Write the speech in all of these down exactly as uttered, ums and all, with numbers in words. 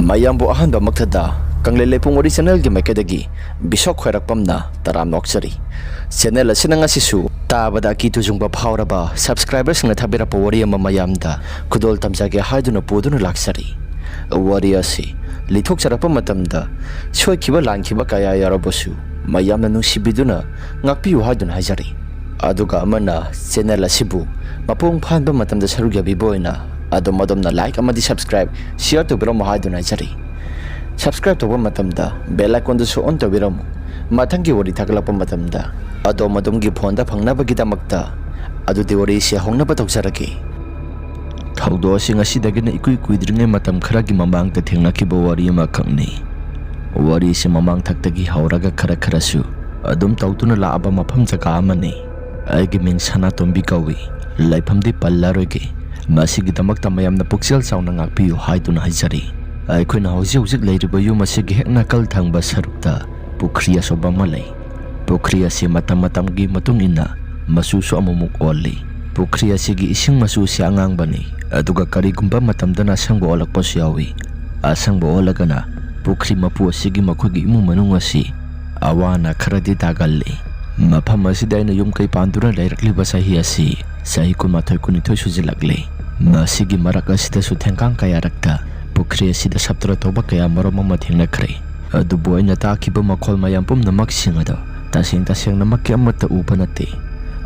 ꯃꯌꯥꯝꯕꯨ ꯑꯍꯥꯟꯕꯃꯛꯇꯗ ꯀꯪꯂꯩ ꯂꯩꯄꯨꯡ ꯋꯥꯔꯤ ꯆꯦꯅꯦꯜꯒꯤ ꯃꯥꯏꯀꯩꯗꯒꯤ ꯕꯤꯁꯣꯛ ꯈ꯭ꯋꯥꯏꯔꯥꯛꯄꯝꯅ ꯇꯔꯥꯝꯅ ꯑꯣꯛꯆꯔꯤ꯫ ꯆꯦꯅꯦꯜ ꯑꯁꯤꯅ ꯉꯁꯤꯁꯨ ꯇꯥꯕꯗ ꯑꯀꯤ ꯇꯨꯖꯨꯡꯕ ꯐꯥꯎꯔꯕ ꯁꯕꯁꯀ꯭ꯔꯥꯏꯕꯔꯁꯤꯡꯅ ꯊꯥꯕꯤꯔꯛꯄ ꯋꯥꯔꯤ ꯑꯃ ꯃꯌꯥꯝꯗ ꯈꯨꯗꯣꯜ ꯇꯝꯖꯒꯦ ꯍꯥꯏꯗꯨꯅ ꯄꯨꯗꯨꯅ ꯂꯥꯛꯆꯔꯤ꯫ ꯋꯥꯔꯤ ꯑꯁꯤ ꯂꯤꯊꯣꯛꯆꯔꯛꯄ ꯃꯇꯝꯗ ꯁꯣꯏꯈꯤꯕ ꯂꯥꯟꯈꯤꯕ ꯀꯌꯥ ꯌꯥꯎꯔꯕꯁꯨ ꯃꯌꯥꯝꯅ ꯅꯨꯡꯁꯤꯕꯤꯗꯨꯅ ꯉꯥꯛꯄꯤꯌꯨ ꯍꯥꯏꯗꯨꯅ ꯍꯥꯏꯖꯔꯤ꯫ ꯑꯗꯨꯒ ꯑꯃꯅ ꯆꯦꯅꯦꯜ ꯑꯁꯤꯕꯨ ꯃꯄꯨꯡ ꯐꯥꯍꯟꯕ ꯃꯇꯝꯗ ꯁꯔꯨꯛ ꯌꯥꯕꯤꯕ ꯑꯣꯏꯅ ꯑꯗꯣꯝ ꯑꯗꯣꯝꯅ ꯂꯥꯏꯛ ꯑꯃꯗꯤ ꯁꯕꯁꯀ꯭ꯔꯥꯏꯕ, ꯁꯤꯌꯔ ꯇꯧꯕꯤꯔꯝꯃꯨ ꯍꯥꯏꯗꯨꯅ ꯍꯥꯏꯖꯔꯤ꯫ ꯁꯕꯁꯀ꯭ꯔꯥꯏꯕ ꯇꯧꯕ ꯃꯇꯝꯗ ꯕꯦꯜ ꯑꯥꯏꯀꯣꯟꯗꯨꯁꯨ ꯑꯣꯟ ꯇꯧꯕꯤꯔꯝꯃꯨ꯫ ꯃꯊꯪꯒꯤ ꯋꯥꯔꯤ ꯊꯥꯒꯠꯂꯛꯄ ꯃꯇꯝꯗ ꯑꯗꯣꯝ ꯑꯗꯣꯝꯒꯤ ꯐꯣꯟꯗ ꯐꯪꯅꯕꯒꯤꯗꯃꯛꯇ꯫ ꯑꯗꯨꯗꯤ ꯋꯥꯔꯤꯁꯤ ꯍꯧꯅꯕ ꯇꯧꯖꯔꯒꯦ꯫ ꯊꯧꯗꯣꯛ ꯑꯁꯤ ꯉꯁꯤꯗꯒꯤꯅ ꯏꯀꯨꯏ ꯀꯨꯏꯗ꯭ꯔꯤꯉꯩ ꯃꯇꯝ ꯈꯔꯒꯤ ꯃꯃꯥꯡꯗ ꯊꯦꯡꯅꯈꯤꯕ ꯋꯥꯔꯤ ꯑꯃꯈꯛꯅꯤ꯫ ꯋꯥꯔꯤꯁꯤ ꯃꯃꯥꯡ ꯊꯛꯇꯒꯤ ꯍꯧꯔꯒ ꯈꯔ ꯈꯔꯁꯨ ꯑꯗꯨꯝ ꯇꯧꯗꯨꯅ ꯂꯥꯛꯑꯕ ꯃꯐꯝ ꯖꯒꯥ ꯑꯃꯅꯤ꯫ ꯑꯩꯒꯤ ꯃꯤꯡ ꯁꯅꯥꯇꯣꯝꯕꯤ ꯀꯧꯏ꯫ ꯂꯩꯐꯝꯗꯤ ꯄꯜꯂꯔꯣꯏꯒꯦ꯫ ꯃꯁꯤꯒꯤꯗꯃꯛꯇ ꯃꯌꯥꯝꯅ ꯄꯨꯛꯆꯦꯜ ꯆꯥꯎꯅ ꯉꯥꯛꯄꯤꯌꯨ ꯍꯥꯏꯗꯨꯅ ꯍꯥꯏꯖꯔꯤ꯫ ꯑꯩꯈꯣꯏꯅ ꯍꯧꯖꯤꯛ ꯍꯧꯖꯤꯛ ꯂꯩꯔꯤꯕ ꯌꯨꯝ ꯑꯁꯤꯒꯤ ꯍꯦꯛ ꯅꯥꯀꯜ ꯊꯪꯕ ꯁꯔꯨꯛꯇ ꯄꯨꯈ꯭ꯔꯤ ꯑꯆꯧꯕ ꯑꯃ ꯂꯩ꯫ ꯄꯨꯈ꯭ꯔꯤ ꯑꯁꯤ ꯃꯇꯝ ꯃꯇꯝꯒꯤ ꯃꯇꯨꯡ ꯏꯟꯅ ꯃꯆꯨꯁꯨ ꯑꯃꯨꯛꯃꯨꯛ ꯑꯣꯜꯂꯤ꯫ ꯄꯨꯈ꯭ꯔꯤ ꯑꯁꯤꯒꯤ ꯏꯁꯤꯡ ꯃꯆꯨꯁꯤ ꯑꯉꯥꯡꯕꯅꯤ, ꯑꯗꯨꯒ ꯀꯔꯤꯒꯨꯝꯕ ꯃꯇꯝꯗꯅ ꯑꯁꯪꯕ ꯑꯣꯜꯂꯛꯄꯁꯨ ꯌꯥꯎꯏ꯫ ꯑꯁꯪꯕ ꯑꯣꯜꯂꯒꯅ ꯄꯨꯈ꯭ꯔꯤ ꯃꯄꯨ ꯑꯁꯤꯒꯤ ꯃꯈꯣꯏꯒꯤ ꯏꯃꯨꯡ ꯃꯅꯨꯡ ꯑꯁꯤ ꯑꯋꯥ ꯑꯅꯥ ꯈꯔꯗꯤ ꯇꯥꯒꯜꯂꯤ꯫ ꯃꯐꯝ ꯑꯁꯤꯗ ꯑꯩꯅ ꯌꯨꯝ ꯀꯩ ꯄꯥꯟꯗꯨꯅ ꯂꯩꯔꯛꯂꯤꯕ ꯆꯍꯤ ꯑꯁꯤ ꯆꯍꯤ ꯀꯨꯟꯃꯥꯊꯣꯏ ꯀꯨꯟꯅꯤꯊꯣꯏ ꯁꯨꯖꯤꯜꯂꯛꯂꯤ꯫ ꯃꯁꯤꯒꯤ ꯃꯔꯛ ꯑꯁꯤꯗꯁꯨ ꯊꯦꯡꯀꯥꯡ ꯀꯌꯥꯔꯛꯇ ꯄꯨꯈ꯭ꯔꯤ ꯑꯁꯤꯗ ꯁꯥꯞꯇ꯭ꯔ ꯇꯧꯕ ꯀꯌꯥ ꯃꯔꯨꯝ ꯑꯃ ꯊꯦꯡꯅꯈ꯭ꯔꯦ꯫ ꯑꯗꯨꯕꯨ ꯑꯩꯅ ꯇꯥꯈꯤꯕ ꯃꯈꯣꯜ ꯃꯌꯥꯝ ꯄꯨꯝꯅꯃꯛꯁꯤꯡ ꯑꯗꯣ ꯇꯁꯦꯡ ꯇꯁꯦꯡꯅꯃꯛꯀꯤ ꯑꯃꯠꯇ ꯎꯕ ꯅꯠꯇꯦ꯫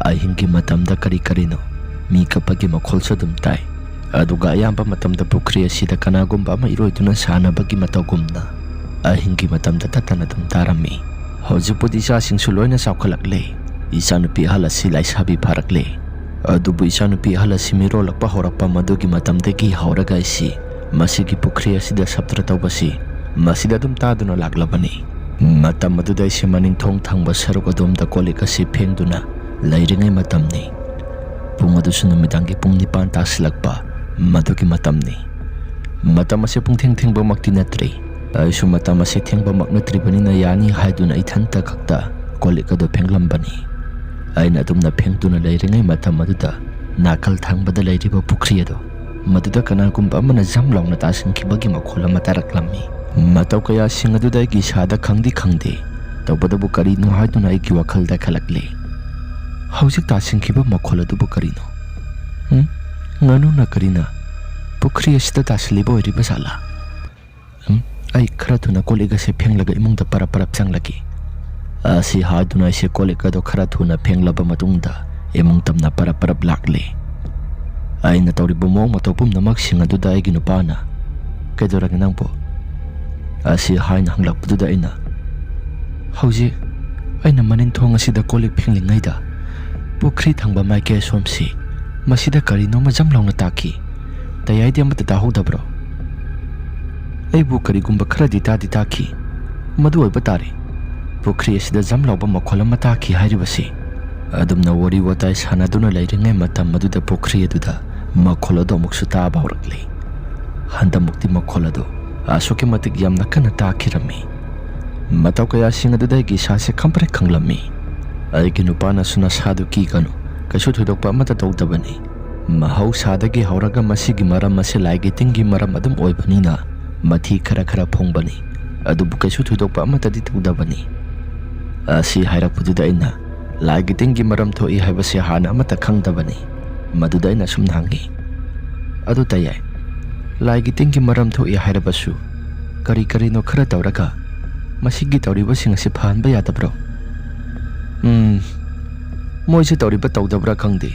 ꯑꯍꯤꯡꯒꯤ ꯃꯇꯝꯗ ꯀꯔꯤ ꯀꯔꯤꯅꯣ ꯃꯤ ꯀꯞꯄꯒꯤ ꯃꯈꯣꯜꯁꯨ ꯑꯗꯨꯝ ꯇꯥꯏ꯫ ꯑꯗꯨꯒ ꯑꯌꯥꯝꯕ ꯃꯇꯝꯗ ꯄꯨꯈ꯭ꯔꯤ ꯑꯁꯤꯗ ꯀꯅꯥꯒꯨꯝꯕ ꯑꯃ ꯏꯔꯣꯏꯗꯨꯅ ꯁꯥꯟꯅꯕꯒꯤ ꯃꯇꯧꯒꯨꯝꯅ ꯑꯍꯤꯡꯒꯤ ꯃꯇꯝꯗ ꯇꯠꯇꯅ ꯑꯗꯨꯝ ꯇꯥꯔꯝꯃꯤ꯫ ꯍꯧꯖꯤꯛꯄꯨꯗꯤ ꯏꯆꯥꯁꯤꯡꯁꯨ ꯂꯣꯏꯅ ꯆꯥꯎꯈꯠꯂꯛꯂꯦ꯫ ꯏꯆꯥꯅꯨꯄꯤ ꯑꯍꯜ ꯑꯁꯤ ꯂꯥꯏꯁꯥꯕꯤ ꯐꯥꯔꯛꯂꯦ꯫ ꯑꯗꯨꯕꯨ ꯏꯆꯥꯅꯨꯄꯤ ꯑꯍꯜ ꯑꯁꯤ ꯃꯤꯔꯣꯜꯂꯛꯄ ꯍꯧꯔꯛꯄ ꯃꯗꯨꯒꯤ ꯃꯇꯝꯗꯒꯤ ꯍꯧꯔꯒ ꯑꯩꯁꯤ ꯃꯁꯤꯒꯤ ꯄꯨꯈ꯭ꯔꯤ ꯑꯁꯤꯗ ꯁꯥꯞꯇ꯭ꯔ ꯇꯧꯕꯁꯤ ꯃꯁꯤꯗ ꯑꯗꯨꯝ ꯇꯥꯗꯨꯅ ꯂꯥꯛꯂꯕꯅꯤ꯫ ꯃꯇꯝ ꯑꯗꯨꯗ ꯑꯩꯁꯦ ꯃꯅꯤꯡ ꯊꯣꯡ ꯊꯪꯕ ꯁꯔꯨꯛ ꯑꯗꯣꯝꯗ ꯀꯣꯜ ꯂꯤꯛ ꯑꯁꯤ ꯐꯦꯡꯗꯨꯅ ꯂꯩꯔꯤꯉꯩ ꯃꯇꯝꯅꯤ꯫ ꯄꯨꯡ ꯑꯗꯨꯁꯨ ꯅꯨꯃꯤꯗꯥꯡꯒꯤ ꯄꯨꯡ ꯅꯤꯄꯥꯟ ꯇꯥꯁꯤꯜꯂꯛꯄ ꯃꯗꯨꯒꯤ ꯃꯇꯝꯅꯤ꯫ ꯃꯇꯝ ꯑꯁꯦ ꯄꯨꯡꯊꯦꯡ ꯊꯦꯡꯕꯃꯛꯇꯤ ꯅꯠꯇ꯭ꯔꯤ꯫ ꯑꯩꯁꯨ ꯃꯇꯝ ꯑꯁꯦ ꯊꯦꯡꯕꯃꯛ ꯅꯠꯇ꯭ꯔꯤꯕꯅꯤꯅ ꯌꯥꯅꯤ ꯍꯥꯏꯗꯨꯅ ꯏꯊꯟꯇ ꯈꯛꯇ ꯀꯣꯜ ꯂꯤꯛ ꯑꯗꯨ ꯐꯦꯡꯂꯝꯕꯅꯤ꯫ ꯑꯩꯅ ꯑꯗꯨꯝꯅ ꯐꯦꯡꯗꯨꯅ ꯂꯩꯔꯤꯉꯩ ꯃꯇꯝ ꯑꯗꯨꯗ ꯅꯥꯀꯜ ꯊꯪꯕꯗ ꯂꯩꯔꯤꯕ ꯄꯨꯈ꯭ꯔꯤ ꯑꯗꯨ ꯃꯗꯨꯗ ꯀꯅꯥꯒꯨꯝꯕ ꯑꯃꯅ ꯖꯝ ꯂꯥꯎꯅ ꯇꯥꯁꯤꯟꯈꯤꯕꯒꯤ ꯃꯈꯣꯜ ꯑꯃ ꯇꯥꯔꯛꯂꯝꯃꯤ꯫ ꯃꯇꯧ ꯀꯌꯥꯁꯤꯡ ꯑꯗꯨꯗ ꯑꯩꯒꯤ ꯏꯁꯥꯗ ꯈꯪꯗꯤ ꯈꯪꯗꯦ, ꯇꯧꯕꯇꯕꯨ ꯀꯔꯤꯅꯣ ꯍꯥꯏꯗꯨꯅ ꯑꯩꯒꯤ ꯋꯥꯈꯜꯗ ꯈꯜꯂꯛꯂꯤ꯫ ꯍꯧꯖꯤꯛ ꯇꯥꯁꯤꯟꯈꯤꯕ ꯃꯈꯣꯜ ꯑꯗꯨꯕꯨ ꯀꯔꯤꯅꯣ? ꯎꯝ? ꯉꯥꯅꯨꯅ ꯀꯔꯤꯅ ꯄꯨꯈ꯭ꯔꯤ ꯑꯁꯤꯗ ꯇꯥꯁꯤꯜꯂꯤꯕ ꯑꯣꯏꯔꯤꯕ ꯖꯥꯠꯂꯥ? ꯎꯝ? ꯑꯩ ꯈꯔ ꯊꯨꯅ ꯀꯣꯜ ꯂꯤꯛ ꯑꯁꯦ ꯐꯦꯡꯂꯒ ꯏꯃꯨꯡꯗ ꯄꯔꯞ ꯄꯔꯞ ꯆꯪꯂꯒꯦ꯫ ꯑꯁꯤ ꯍꯥꯏꯗꯨꯅ ꯑꯩꯁꯦ ꯀꯣꯜ ꯂꯤꯛ ꯑꯗꯣ ꯈꯔ ꯊꯨꯅ ꯐꯦꯡꯂꯕ ꯃꯇꯨꯡꯗ ꯏꯃꯨꯡ ꯇꯝꯅ ꯄꯔꯞ ꯄꯔꯞ ꯂꯥꯛꯂꯦ꯫ ꯑꯩꯅ ꯇꯧꯔꯤꯕ ꯃꯑꯣꯡ ꯃꯇꯧ ꯄꯨꯝꯅꯃꯛꯁꯤꯡ ꯑꯗꯨꯗ ꯑꯩꯒꯤ ꯅꯨꯄꯥꯅ, "ꯀꯩꯗꯧꯔꯒꯦ ꯅꯪꯕꯨ?" ꯑꯁꯤ ꯍꯥꯏꯅ ꯍꯪꯂꯛꯄꯗꯨꯗ ꯑꯩꯅ, "ꯍꯧꯖꯤꯛ ꯑꯩꯅ ꯃꯅꯤꯡ ꯊꯣꯡ ꯑꯁꯤꯗ ꯀꯣꯜ ꯂꯤꯛ ꯐꯦꯡꯂꯤꯉꯩꯗ ꯄꯨꯈ꯭ꯔꯤ ꯊꯪꯕ ꯃꯥꯏꯀꯩ ꯑꯁꯣꯝꯁꯤ, ꯃꯁꯤꯗ ꯀꯔꯤꯅꯣꯃ ꯖꯝ ꯂꯥꯎꯅ ꯇꯥꯈꯤ꯫ ꯇꯌꯥꯏꯗꯤ ꯑꯃꯠꯇ ꯇꯥꯍꯧꯗꯕ꯭ꯔꯣ?" ꯑꯩꯕꯨ ꯀꯔꯤꯒꯨꯝꯕ ꯈꯔꯗꯤ ꯇꯥꯗꯤ ꯇꯥꯈꯤ꯫ ꯃꯗꯨ ꯑꯣꯏꯕ ꯇꯥꯔꯦ꯫ ꯄꯨꯈ꯭ꯔꯤ ꯑꯁꯤꯗ ꯖꯝ ꯂꯥꯎꯕ ꯃꯈꯣꯜ ꯑꯃ ꯇꯥꯈꯤ ꯍꯥꯏꯔꯤꯕꯁꯤ꯫ ꯑꯗꯨꯝꯅ ꯋꯥꯔꯤ ꯋꯥꯇꯥꯏ ꯁꯥꯟꯅꯗꯨꯅ ꯂꯩꯔꯤꯉꯩ ꯃꯇꯝ ꯑꯗꯨꯗ ꯄꯨꯈ꯭ꯔꯤ ꯑꯗꯨꯗ ꯃꯈꯣꯜ ꯑꯗꯨ ꯑꯃꯨꯛꯁꯨ ꯇꯥꯕ ꯍꯧꯔꯛꯂꯤ꯫ ꯍꯟꯗꯛꯃꯨꯛꯇꯤ ꯃꯈꯣꯜ ꯑꯗꯨ ꯑꯁꯨꯛꯀꯤ ꯃꯇꯤꯛ ꯌꯥꯝꯅ ꯀꯟꯅ ꯇꯥꯈꯤꯔꯝꯃꯤ꯫ ꯃꯇꯧ ꯀꯌꯥꯁꯤꯡ ꯑꯗꯨꯗ ꯑꯩꯒꯤ ꯏꯁꯥꯁꯦ ꯈꯪꯄ꯭ꯔꯦꯛ ꯈꯪꯂꯝꯃꯤ꯫ ꯑꯩꯒꯤ ꯅꯨꯄꯥꯅꯁꯨ, "ꯅꯁꯥꯗꯨ ꯀꯤꯒꯅꯨ, ꯀꯩꯁꯨ ꯊꯣꯏꯗꯣꯛꯄ ꯑꯃꯠꯇ ꯇꯧꯗꯕꯅꯤ꯫ ꯃꯍꯧꯁꯥꯗꯒꯤ ꯍꯧꯔꯒ ꯃꯁꯤꯒꯤ ꯃꯔꯝ ꯑꯁꯤ ꯂꯥꯏꯒꯤ ꯇꯤꯟꯒꯤ ꯃꯔꯝ ꯑꯗꯨꯝ ꯑꯣꯏꯕꯅꯤꯅ ꯃꯊꯤ ꯈꯔ ꯈꯔ ꯐꯣꯡꯕꯅꯤ꯫ ꯑꯗꯨꯕꯨ ꯀꯩꯁꯨ ꯊꯣꯏꯗꯣꯛꯄ ꯑꯃꯠꯇꯗꯤ ꯇꯧꯗꯕꯅꯤ"꯫ ꯑꯁꯤ ꯍꯥꯏꯔꯛꯄꯗꯨꯗ ꯑꯩꯅ, "ꯂꯥꯏꯒꯤ ꯇꯤꯟꯒꯤ ꯃꯔꯝ ꯊꯣꯛꯏ ꯍꯥꯏꯕꯁꯤ ꯍꯥꯟꯅ ꯑꯃꯠꯇ ꯈꯪꯗꯕꯅꯤ"꯫ ꯃꯗꯨꯗ ꯑꯩꯅ ꯁꯨꯝ ꯍꯪꯉꯤ, "ꯑꯗꯨ ꯇꯌꯥꯏ, ꯂꯥꯏꯒꯤ ꯇꯤꯟꯒꯤ ꯃꯔꯝ ꯊꯣꯛꯏ ꯍꯥꯏꯔꯕꯁꯨ ꯀꯔꯤ ꯀꯔꯤꯅꯣ ꯈꯔ ꯇꯧꯔꯒ ꯃꯁꯤꯒꯤ ꯇꯧꯔꯤꯕꯁꯤꯡ ꯑꯁꯤ ꯐꯍꯟꯕ ꯌꯥꯗꯕ꯭ꯔꯣ?" "ꯎꯝ, ꯃꯣꯏꯁꯦ ꯇꯧꯔꯤꯕ ꯇꯧꯗꯕ꯭ꯔꯥ ꯈꯪꯗꯦ꯫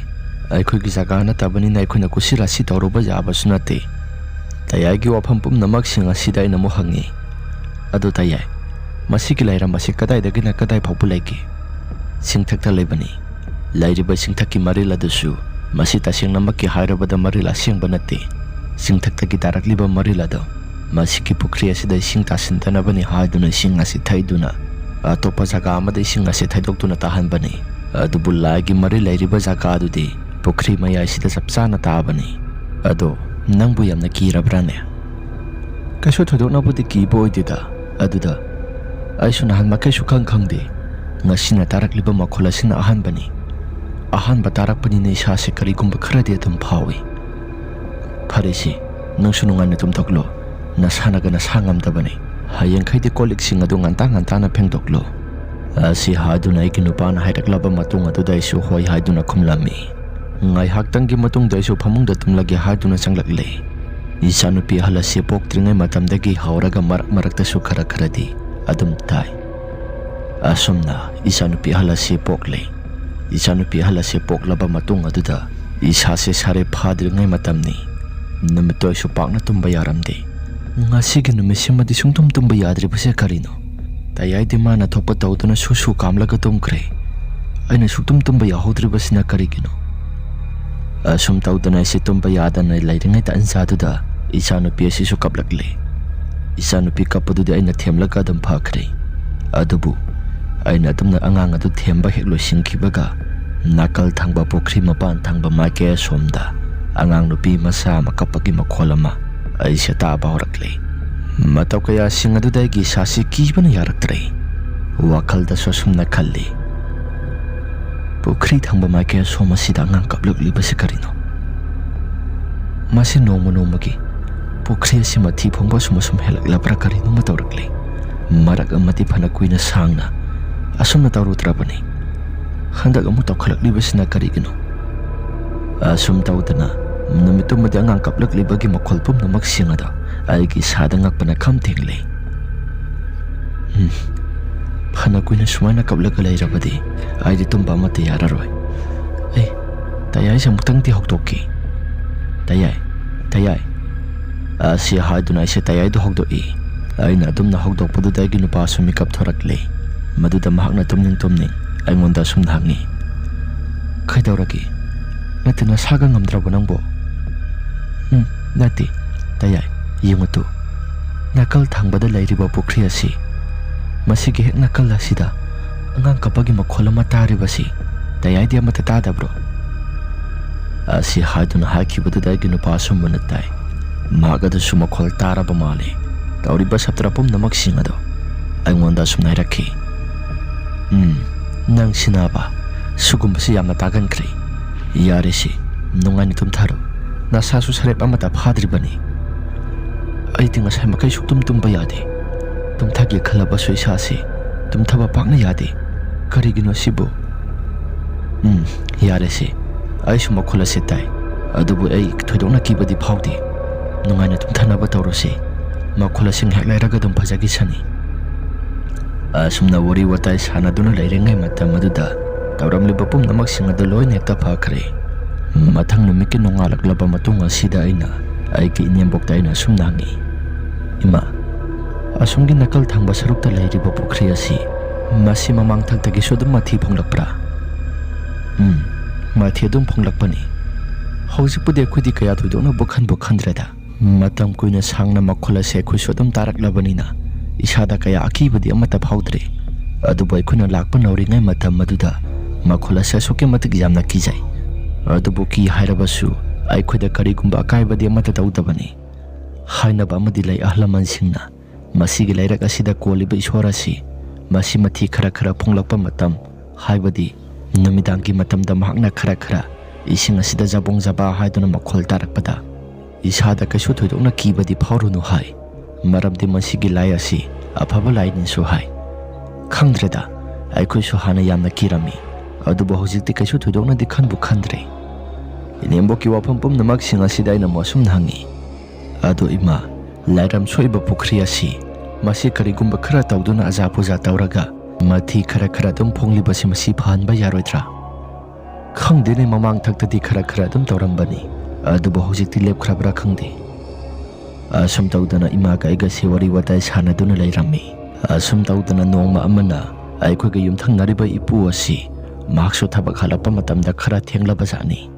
ꯑꯩꯈꯣꯏꯒꯤ ꯖꯒꯥ ꯅꯠꯇꯕꯅꯤꯅ ꯑꯩꯈꯣꯏꯅ ꯀꯨꯁꯤꯔꯥꯁꯤ ꯇꯧꯔꯨꯕ ꯌꯥꯕꯁꯨ ꯅꯠꯇꯦ"꯫ ꯇꯌꯥꯏꯒꯤ ꯋꯥꯐꯝ ꯄꯨꯝꯅꯃꯛꯁꯤꯡ ꯑꯁꯤꯗ ꯑꯩꯅ ꯑꯃꯨꯛ ꯍꯪꯉꯤ, "ꯑꯗꯨ ꯇꯌꯥꯏ, ꯃꯁꯤꯒꯤ ꯂꯩꯔꯝ ꯑꯁꯤ ꯀꯗꯥꯏꯗꯒꯤꯅ ꯀꯗꯥꯏ ꯐꯥꯎꯕ ꯂꯩꯒꯦ?" "ꯆꯤꯡꯊꯛꯇ ꯂꯩꯕꯅꯤ꯫ ꯂꯩꯔꯤꯕ ꯆꯤꯡꯊꯛꯀꯤ ꯃꯔꯤꯜ ꯑꯗꯨꯁꯨ ꯃꯁꯤ ꯇꯁꯦꯡꯅꯃꯛꯀꯤ ꯍꯥꯏꯔꯕꯗ ꯃꯔꯤꯜ ꯑꯁꯦꯡꯕ ꯅꯠꯇꯦ꯫ ꯆꯤꯡꯊꯛꯇꯒꯤ ꯇꯥꯔꯛꯂꯤꯕ ꯃꯔꯤꯜ ꯑꯗꯨ ꯃꯁꯤꯒꯤ ꯄꯨꯈ꯭ꯔꯤ ꯑꯁꯤꯗ ꯏꯁꯤꯡ ꯇꯥꯁꯤꯟꯗꯅꯕꯅꯤ ꯍꯥꯏꯗꯨꯅ ꯏꯁꯤꯡ ꯑꯁꯤ ꯊꯩꯗꯨꯅ ꯑꯇꯣꯞꯄ ꯖꯒꯥ ꯑꯃꯗ ꯏꯁꯤꯡ ꯑꯁꯤ ꯊꯩꯗꯣꯛꯇꯨꯅ ꯇꯥꯍꯟꯕꯅꯤ꯫ ꯑꯗꯨꯕꯨ ꯂꯥꯏꯒꯤ ꯃꯔꯤꯜ ꯂꯩꯔꯤꯕ ꯖꯒꯥ ꯑꯗꯨꯗꯤ ꯄꯨꯈ꯭ꯔꯤ ꯃꯌꯥꯏꯁꯤꯗ ꯆꯞ ꯆꯥꯅ ꯇꯥꯕꯅꯤ꯫ ꯑꯗꯣ ꯅꯪꯕꯨ ꯌꯥꯝꯅ ꯀꯤꯔꯕ꯭ꯔꯥꯅꯦ?" "ꯀꯩꯁꯨ ꯊꯣꯏꯗꯣꯛꯅꯕꯨꯗꯤ ꯀꯤꯕ ꯑꯣꯏꯗꯦꯗ꯫ ꯑꯗꯨꯗ ꯑꯩꯁꯨ ꯅꯍꯥꯟ ꯃꯈꯩ ꯁꯨꯈꯪ ꯈꯪꯗꯦ꯫ ꯉꯁꯤꯅ ꯇꯥꯔꯛꯂꯤꯕ ꯃꯈꯣꯜ ꯑꯁꯤꯅ ꯑꯍꯥꯟꯕꯅꯤ꯫ ꯑꯍꯥꯟꯕ ꯇꯥꯔꯛꯄꯅꯤꯅ ꯏꯁꯥꯁꯦ ꯀꯔꯤꯒꯨꯝꯕ ꯈꯔꯗꯤ ꯑꯗꯨꯝ ꯐꯥꯎꯏ"꯫ ꯂꯩꯁꯤ, ꯅꯪꯁꯨ ꯅꯨꯡꯉꯥꯏꯅ ꯇꯨꯝꯊꯣꯛꯂꯣ꯫ ꯅꯁꯥꯅꯒ ꯅꯁꯥ ꯉꯝꯗꯕꯅꯤ꯫ ꯍꯌꯦꯡꯈꯩꯗꯤ ꯀꯣꯜ ꯂꯤꯛꯁꯤꯡ ꯑꯗꯨ ꯉꯟꯇꯥ ꯉꯟꯇꯥꯅ ꯐꯦꯡꯗꯣꯛꯂꯣ"꯫ ꯑꯁꯤ ꯍꯥꯏꯗꯨꯅ ꯑꯩꯒꯤ ꯅꯨꯄꯥꯅ ꯍꯥꯏꯔꯛꯂꯕ ꯃꯇꯨꯡ ꯑꯗꯨꯗ ꯑꯩꯁꯨ ꯍꯣꯏ ꯍꯥꯏꯗꯨꯅ ꯈꯨꯝꯂꯝꯃꯤ꯫ ꯉꯥꯏꯍꯥꯛꯇꯪꯒꯤ ꯃꯇꯨꯡꯗ ꯑꯩꯁꯨ ꯐꯃꯨꯡꯗ ꯇꯨꯝꯂꯒꯦ ꯍꯥꯏꯗꯨꯅ ꯆꯪꯂꯛꯂꯦ꯫ ꯏꯆꯥꯅꯨꯄꯤ ꯑꯍꯜ ꯑꯁꯤ ꯄꯣꯛꯇ꯭ꯔꯤꯉꯩ ꯃꯇꯝꯗꯒꯤ ꯍꯧꯔꯒ ꯃꯔꯛ ꯃꯔꯛꯇꯁꯨ ꯈꯔ ꯈꯔꯗꯤ ꯑꯗꯨꯝ ꯇꯥꯏ꯫ ꯑꯁꯨꯝꯅ ꯏꯆꯥꯅꯨꯄꯤ ꯑꯍꯜ ꯑꯁꯤ ꯄꯣꯛꯂꯦ꯫ ꯏꯆꯥꯅꯨꯄꯤ ꯑꯍꯜ ꯑꯁꯤ ꯄꯣꯛꯂꯕ ꯃꯇꯨꯡ ꯑꯗꯨꯗ ꯏꯁꯥꯁꯦ ꯁꯥꯔꯦ ꯐꯥꯗ꯭ꯔꯤꯉꯩ ꯃꯇꯝꯅꯤ꯫ ꯅꯨꯃꯤꯠꯇꯣ ꯑꯩꯁꯨ ꯄꯥꯛꯅ ꯇꯨꯝꯕ ꯌꯥꯔꯝꯗꯦ꯫ ꯉꯁꯤꯒꯤ ꯅꯨꯃꯤꯠꯁꯤꯃꯗꯤ ꯁꯨꯡꯇꯨꯝ ꯇꯨꯝꯕ ꯌꯥꯗ꯭ꯔꯤꯕꯁꯦ ꯀꯔꯤꯅꯣ? ꯇꯌꯥꯏꯗꯤ ꯃꯥꯅ ꯊꯣꯛꯄ ꯇꯧꯗꯨꯅ ꯁꯨ ꯁꯨ ꯀꯥꯝꯂꯒ ꯇꯨꯝꯈ꯭ꯔꯦ꯫ ꯑꯩꯅ ꯁꯨꯛꯇꯨꯝ ꯇꯨꯝꯕ ꯌꯥꯍꯧꯗ꯭ꯔꯤꯕꯁꯤꯅ ꯀꯔꯤꯒꯤꯅꯣ? ꯑꯁꯨꯝ ꯇꯧꯗꯅ ꯑꯩꯁꯦ ꯇꯨꯝꯕ ꯌꯥꯗꯅ ꯂꯩꯔꯤꯉꯩ ꯇꯥꯟꯖꯥꯗꯨꯗ ꯏꯆꯥꯅꯨꯄꯤ ꯑꯁꯤꯁꯨ ꯀꯞꯂꯛꯂꯦ꯫ ꯏꯆꯥꯅꯨꯄꯤ ꯀꯞꯄꯗꯨꯗꯤ ꯑꯩꯅ ꯊꯦꯝꯂꯒ ꯑꯗꯨꯝ ꯐꯈ꯭ꯔꯦ꯫ ꯑꯗꯨꯕꯨ ꯑꯩꯅ ꯑꯗꯨꯝꯅ ꯑꯉꯥꯡ ꯑꯗꯨ ꯊꯦꯝꯕ ꯍꯦꯛ ꯂꯣꯏꯁꯤꯟꯈꯤꯕꯒ, ꯅꯥꯀꯜ ꯊꯪꯕ ꯄꯨꯈ꯭ꯔꯤ ꯃꯄꯥꯟ ꯊꯪꯕ ꯃꯥꯏꯀꯩ ꯑꯁꯣꯝꯗ ꯑꯉꯥꯡ ꯅꯨꯄꯤ ꯃꯆꯥ ꯑꯃ ꯀꯞꯄꯒꯤ ꯃꯈꯣꯜ ꯑꯃ ꯑꯩꯁꯦ ꯇꯥꯕ ꯍꯧꯔꯛꯂꯦ꯫ ꯃꯇꯧ ꯀꯌꯥꯁꯤꯡ ꯑꯗꯨꯗ ꯑꯩꯒꯤ ꯏꯁꯥꯁꯤ ꯀꯤꯕꯅ ꯌꯥꯔꯛꯇ꯭ꯔꯦ꯫ ꯋꯥꯈꯜꯗꯁꯨ ꯑꯁꯨꯝꯅ ꯈꯜꯂꯤ, "ꯄꯨꯈ꯭ꯔꯤ ꯊꯪꯕ ꯃꯥꯏꯀꯩ ꯑꯁꯣꯝ ꯑꯁꯤꯗ ꯑꯉꯥꯡ ꯀꯞꯂꯛꯂꯤꯕꯁꯤ ꯀꯔꯤꯅꯣ? ꯃꯁꯤ ꯅꯣꯡꯃ ꯅꯣꯡꯃꯒꯤ ꯄꯨꯈ꯭ꯔꯤ ꯑꯁꯤ ꯃꯊꯤ ꯐꯣꯡꯕ ꯑꯁꯨꯝ ꯑꯁꯨꯝ ꯍꯦꯜꯂꯛꯂꯕ꯭ꯔꯥ ꯀꯔꯤꯅꯣꯃ ꯇꯧꯔꯛꯂꯤ꯫ ꯃꯔꯛ ꯑꯃꯗꯤ ꯐꯅ ꯀꯨꯏꯅ ꯁꯥꯡꯅ ꯑꯁꯨꯝꯅ ꯇꯧꯔꯨꯗ꯭ꯔꯕꯅꯤ꯫ ꯍꯟꯗꯛ ꯑꯃꯨꯛ ꯇꯧꯈꯠꯂꯛꯂꯤꯕꯁꯤꯅ ꯀꯔꯤꯒꯤꯅꯣ?" ꯑꯁꯨꯝ ꯇꯧꯗꯅ ꯅꯨꯃꯤꯠꯇꯨꯃꯗꯤ ꯑꯉꯥꯡ ꯀꯞꯂꯛꯂꯤꯕꯒꯤ ꯃꯈꯣꯜ ꯄꯨꯝꯅꯃꯛꯁꯤꯡ ꯑꯗꯣ ꯑꯩꯒꯤ ꯏꯁꯥꯗ ꯉꯛꯄꯅ ꯈꯝ ꯊꯦꯡꯂꯦ꯫ ꯎꯝ, ꯐꯅ ꯀꯨꯏꯅ ꯁꯨꯃꯥꯏꯅ ꯀꯞꯂꯒ ꯂꯩꯔꯕꯗꯤ ꯑꯩꯗꯤ ꯇꯨꯝꯕ ꯑꯃꯠꯇ ꯌꯥꯔꯔꯣꯏ꯫ ꯑꯦ, ꯇꯌꯥꯏꯁꯦ ꯑꯃꯨꯛꯇꯪꯗꯤ ꯍꯧꯗꯣꯛꯀꯦ꯫ "ꯇꯌꯥꯏ, ꯇꯌꯥꯏ"꯫ ꯑꯁꯤ ꯍꯥꯏꯗꯨꯅ ꯑꯩꯁꯦ ꯇꯌꯥꯏꯗꯨ ꯍꯧꯗꯣꯛꯏ꯫ ꯑꯩꯅ ꯑꯗꯨꯝꯅ ꯍꯧꯗꯣꯛꯄꯗꯨꯗ ꯑꯩꯒꯤ ꯅꯨꯄꯥꯁꯨ ꯃꯤꯀꯞ ꯊꯣꯔꯛꯂꯦ꯫ ꯃꯗꯨꯗ ꯃꯍꯥꯛꯅ ꯇꯨꯝꯅꯤꯡ ꯇꯨꯝꯅꯤꯡ ꯑꯩꯉꯣꯟꯗ ꯑꯁꯨꯝꯅ ꯍꯪꯉꯤ, "ꯀꯩꯗꯧꯔꯒꯦ? ꯅꯠꯇꯦ, ꯅꯁꯥꯒ ꯉꯝꯗ꯭ꯔꯕꯣ ꯅꯪꯕꯣ?" "ꯎꯝ, ꯅꯠꯇꯦ, ꯇꯌꯥꯏ, ꯌꯦꯡꯉꯨ ꯇꯨ, ꯅꯥꯀꯜ ꯊꯪꯕꯗ ꯂꯩꯔꯤꯕ ꯄꯨꯈ꯭ꯔꯤ ꯑꯁꯤ, ꯃꯁꯤꯒꯤ ꯍꯦꯛ ꯅꯥꯀꯜ ꯑꯁꯤꯗ ꯑꯉꯥꯡ ꯀꯞꯄꯒꯤ ꯃꯈꯣꯜ ꯑꯃ ꯇꯥꯔꯤꯕꯁꯤ ꯇꯌꯥꯏꯗꯤ ꯑꯃꯠꯇ ꯇꯥꯗꯕ꯭ꯔꯣ?" ꯑꯁꯤ ꯍꯥꯏꯗꯨꯅ ꯍꯥꯏꯈꯤꯕꯗꯨꯗ ꯑꯩꯒꯤ ꯅꯨꯄꯥꯁꯨ ꯃꯨꯟꯅ ꯇꯥꯏ꯫ ꯃꯍꯥꯛ ꯑꯗꯨꯁꯨ ꯃꯈꯣꯜ ꯇꯥꯔꯕ ꯃꯥꯜꯂꯦ꯫ ꯇꯧꯔꯤꯕ ꯁꯞꯇ꯭ꯔ ꯄꯨꯝꯅꯃꯛꯁꯤꯡ ꯑꯗꯣ ꯑꯩꯉꯣꯟꯗ ꯑꯁꯨꯝꯅ ꯍꯥꯏꯔꯛꯈꯤ, "ꯎꯝ, ꯅꯪ ꯁꯤꯅꯥꯕ, ꯁꯤꯒꯨꯝꯕꯁꯤ ꯌꯥꯝꯅ ꯇꯥꯒꯟꯈ꯭ꯔꯦ꯫ ꯌꯥꯔꯦꯁꯦ, ꯅꯨꯡꯉꯥꯏꯅ ꯇꯨꯝꯊꯔꯣ꯫ ꯅꯁꯥꯁꯨ ꯁꯔꯦꯞ ꯑꯃꯠꯇ ꯐꯥꯗ꯭ꯔꯤꯕꯅꯤ꯫ ꯑꯩꯗꯤ ꯉꯁꯥꯏ ꯃꯈꯩ ꯁꯨꯛꯇꯨꯝ ꯇꯨꯝꯕ ꯌꯥꯗꯦ꯫ ꯇꯨꯝꯊꯒꯦ ꯈꯜꯂꯕꯁꯨ ꯏꯁꯥꯁꯤ ꯇꯨꯝꯊꯕ ꯄꯥꯛꯅ ꯌꯥꯗꯦ꯫ ꯀꯔꯤꯒꯤꯅꯣ ꯁꯤꯕꯨ? ꯎꯝ, ꯌꯥꯔꯦꯁꯦ꯫ ꯑꯩꯁꯨ ꯃꯈꯣꯜ ꯑꯁꯤ ꯇꯥꯏ꯫ ꯑꯗꯨꯕꯨ ꯑꯩ ꯊꯣꯏꯗꯣꯛꯅ ꯀꯤꯕꯗꯤ ꯐꯥꯎꯗꯦ꯫ ꯅꯨꯡꯉꯥꯏꯅ ꯇꯨꯝꯊꯅꯕ ꯇꯧꯔꯁꯤ꯫ ꯃꯈꯣꯜ ꯑꯁꯤ ꯉꯥꯏꯍꯥꯛ ꯂꯩꯔꯒ ꯑꯗꯨꯝ ꯐꯖꯈꯤꯁꯅꯤ꯫ ꯑꯁꯨꯝꯅ ꯋꯥꯔꯤ ꯋꯥꯇꯥꯏ ꯁꯥꯟꯅꯗꯨꯅ ꯂꯩꯔꯤꯉꯩ ꯃꯇꯝ ꯑꯗꯨꯗ ꯇꯧꯔꯝꯂꯤꯕ ꯄꯨꯝꯅꯃꯛꯁꯤꯡ ꯑꯗꯨ ꯂꯣꯏꯅ ꯍꯦꯛꯇ ꯐꯈ꯭ꯔꯦ꯫ ꯃꯊꯪ ꯅꯨꯃꯤꯠꯀꯤ ꯅꯣꯡꯉꯥꯜꯂꯛꯂꯕ ꯃꯇꯨꯡ ꯑꯁꯤꯗ ꯑꯩꯅ ꯑꯩꯒꯤ ꯏꯅꯦꯝꯕꯣꯛꯇ ꯑꯩꯅ ꯑꯁꯨꯝꯅ ꯍꯪꯉꯤ, "ꯏꯃꯥ, ꯑꯁꯣꯝꯒꯤ ꯅꯥꯀꯜ ꯊꯪꯕ ꯁꯔꯨꯛꯇ ꯂꯩꯔꯤꯕ ꯄꯨꯈ꯭ꯔꯤ ꯑꯁꯤ, ꯃꯁꯤ ꯃꯃꯥꯡꯊꯛꯇꯒꯤꯁꯨ ꯑꯗꯨꯝ ꯃꯊꯤ ꯐꯣꯡꯂꯛꯄ꯭ꯔꯥ?" "ꯎꯝ, ꯃꯊꯤ ꯑꯗꯨꯝ ꯐꯣꯡꯂꯛꯄꯅꯤ꯫ ꯍꯧꯖꯤꯛꯄꯨꯗꯤ ꯑꯩꯈꯣꯏꯗꯤ ꯀꯌꯥ ꯊꯣꯏꯗꯣꯛꯅꯕꯨ ꯈꯟꯕꯨ ꯈꯟꯗ꯭ꯔꯦꯗ꯫ ꯃꯇꯝ ꯀꯨꯏꯅ ꯁꯥꯡꯅ ꯃꯈꯣꯜ ꯑꯁꯤ ꯑꯩꯈꯣꯏꯁꯨ ꯑꯗꯨꯝ ꯇꯥꯔꯛꯂꯕꯅꯤꯅ ꯏꯁꯥꯗ ꯀꯌꯥ ꯑꯀꯤꯕꯗꯤ ꯑꯃꯠꯇ ꯐꯥꯎꯗ꯭ꯔꯦ꯫ ꯑꯗꯨꯕꯨ ꯑꯩꯈꯣꯏꯅ ꯂꯥꯛꯄ ꯅꯧꯔꯤꯉꯩ ꯃꯇꯝ ꯑꯗꯨꯗ ꯃꯈꯣꯜ ꯑꯁꯤ ꯑꯁꯨꯛꯀꯤ ꯃꯇꯤꯛ ꯌꯥꯝꯅ ꯀꯤꯖꯩ꯫ ꯑꯗꯨꯕꯨ ꯀꯤ ꯍꯥꯏꯔꯕꯁꯨ ꯑꯩꯈꯣꯏꯗ ꯀꯔꯤꯒꯨꯝꯕ ꯑꯀꯥꯏꯕꯗꯤ ꯑꯃꯠꯇ ꯇꯧꯗꯕꯅꯤ꯫ ꯍꯥꯏꯅꯕ ꯑꯃꯗꯤ ꯂꯩ ꯑꯍꯜ ꯂꯃꯟꯁꯤꯡꯅ, ꯃꯁꯤꯒꯤ ꯂꯩꯔꯛ ꯑꯁꯤꯗ ꯀꯣꯜꯂꯤꯕ ꯏꯁꯣꯔ ꯑꯁꯤ ꯃꯁꯤ ꯃꯊꯤ ꯈꯔ ꯈꯔ ꯐꯣꯡꯂꯛꯄ ꯃꯇꯝ, ꯍꯥꯏꯕꯗꯤ ꯅꯨꯃꯤꯗꯥꯡꯒꯤ ꯃꯇꯝꯗ ꯃꯍꯥꯛꯅ ꯈꯔ ꯈꯔ ꯏꯁꯤꯡ ꯑꯁꯤꯗ ꯖꯕꯣꯡ ꯖꯕꯥ ꯍꯥꯏꯗꯨꯅ ꯃꯈꯣꯜ ꯇꯥꯔꯛꯄꯗ ꯏꯁꯥꯗ ꯀꯩꯁꯨ ꯊꯣꯏꯗꯣꯛꯅ ꯀꯤꯕꯗꯤ ꯐꯥꯎꯔꯨꯅꯨ ꯍꯥꯏ꯫ ꯃꯔꯝꯗꯤ ꯃꯁꯤꯒꯤ ꯂꯥꯏ ꯑꯁꯤ ꯑꯐꯕ ꯂꯥꯏꯅꯤꯁꯨ ꯍꯥꯏ꯫ ꯈꯪꯗ꯭ꯔꯦꯗ, ꯑꯩꯈꯣꯏꯁꯨ ꯍꯥꯟꯅ ꯌꯥꯝꯅ ꯀꯤꯔꯝꯃꯤ, ꯑꯗꯨꯕꯨ ꯍꯧꯖꯤꯛꯇꯤ ꯀꯩꯁꯨ ꯊꯣꯏꯗꯣꯛꯅꯗꯤ ꯈꯟꯕꯨ ꯈꯟꯗ꯭ꯔꯦ꯫" ꯏꯅꯦꯝꯕꯣꯛꯀꯤ ꯋꯥꯐꯝ ꯄꯨꯝꯅꯃꯛꯁꯤꯡ ꯑꯁꯤꯗ ꯑꯩꯅ ꯑꯃꯨꯛ ꯑꯁꯨꯝꯅ ꯍꯪꯉꯤ, "ꯑꯗꯣ ꯏꯃꯥ, ꯂꯥꯏꯔꯝ ꯁꯣꯛꯏꯕ ꯄꯨꯈ꯭ꯔꯤ ꯑꯁꯤ, ꯃꯁꯤ ꯀꯔꯤꯒꯨꯝꯕ ꯈꯔ ꯇꯧꯗꯨꯅ ꯑꯖꯥ ꯄꯨꯖꯥ ꯇꯧꯔꯒ ꯃꯊꯤ ꯈꯔ ꯈꯔ ꯑꯗꯨꯝ ꯐꯣꯡꯂꯤꯕꯁꯤ ꯃꯁꯤ ꯐꯍꯟꯕ ꯌꯥꯔꯣꯏꯗ꯭ꯔꯥ?" "ꯈꯪꯗꯦꯅꯦ, ꯃꯃꯥꯡ ꯊꯛꯇꯗꯤ ꯈꯔ ꯈꯔ ꯑꯗꯨꯝ ꯇꯧꯔꯝꯕꯅꯤ, ꯑꯗꯨꯕꯨ ꯍꯧꯖꯤꯛꯇꯤ ꯂꯦꯞꯈ꯭ꯔꯕ꯭ꯔꯥ ꯈꯪꯗꯦ꯫" ꯑꯁꯨꯝ ꯇꯧꯗꯅ ꯏꯃꯥꯒ ꯑꯩꯒꯁꯤ ꯋꯥꯔꯤ ꯋꯥꯇꯥꯏ ꯁꯥꯟꯅꯗꯨꯅ ꯂꯩꯔꯝꯃꯤ꯫ ꯑꯁꯨꯝ ꯇꯧꯗꯅ ꯅꯣꯡꯃ ꯑꯃꯅ ꯑꯩꯈꯣꯏꯒ ꯌꯨꯝꯊꯪꯅꯔꯤꯕ ꯏꯄꯨ ꯑꯁꯤ ꯃꯍꯥꯛꯁꯨ ꯊꯕꯛ ꯍꯜꯂꯛꯄ ꯃꯇꯝꯗ ꯈꯔ ꯊꯦꯡꯂꯕꯖꯥꯠꯅꯤ꯫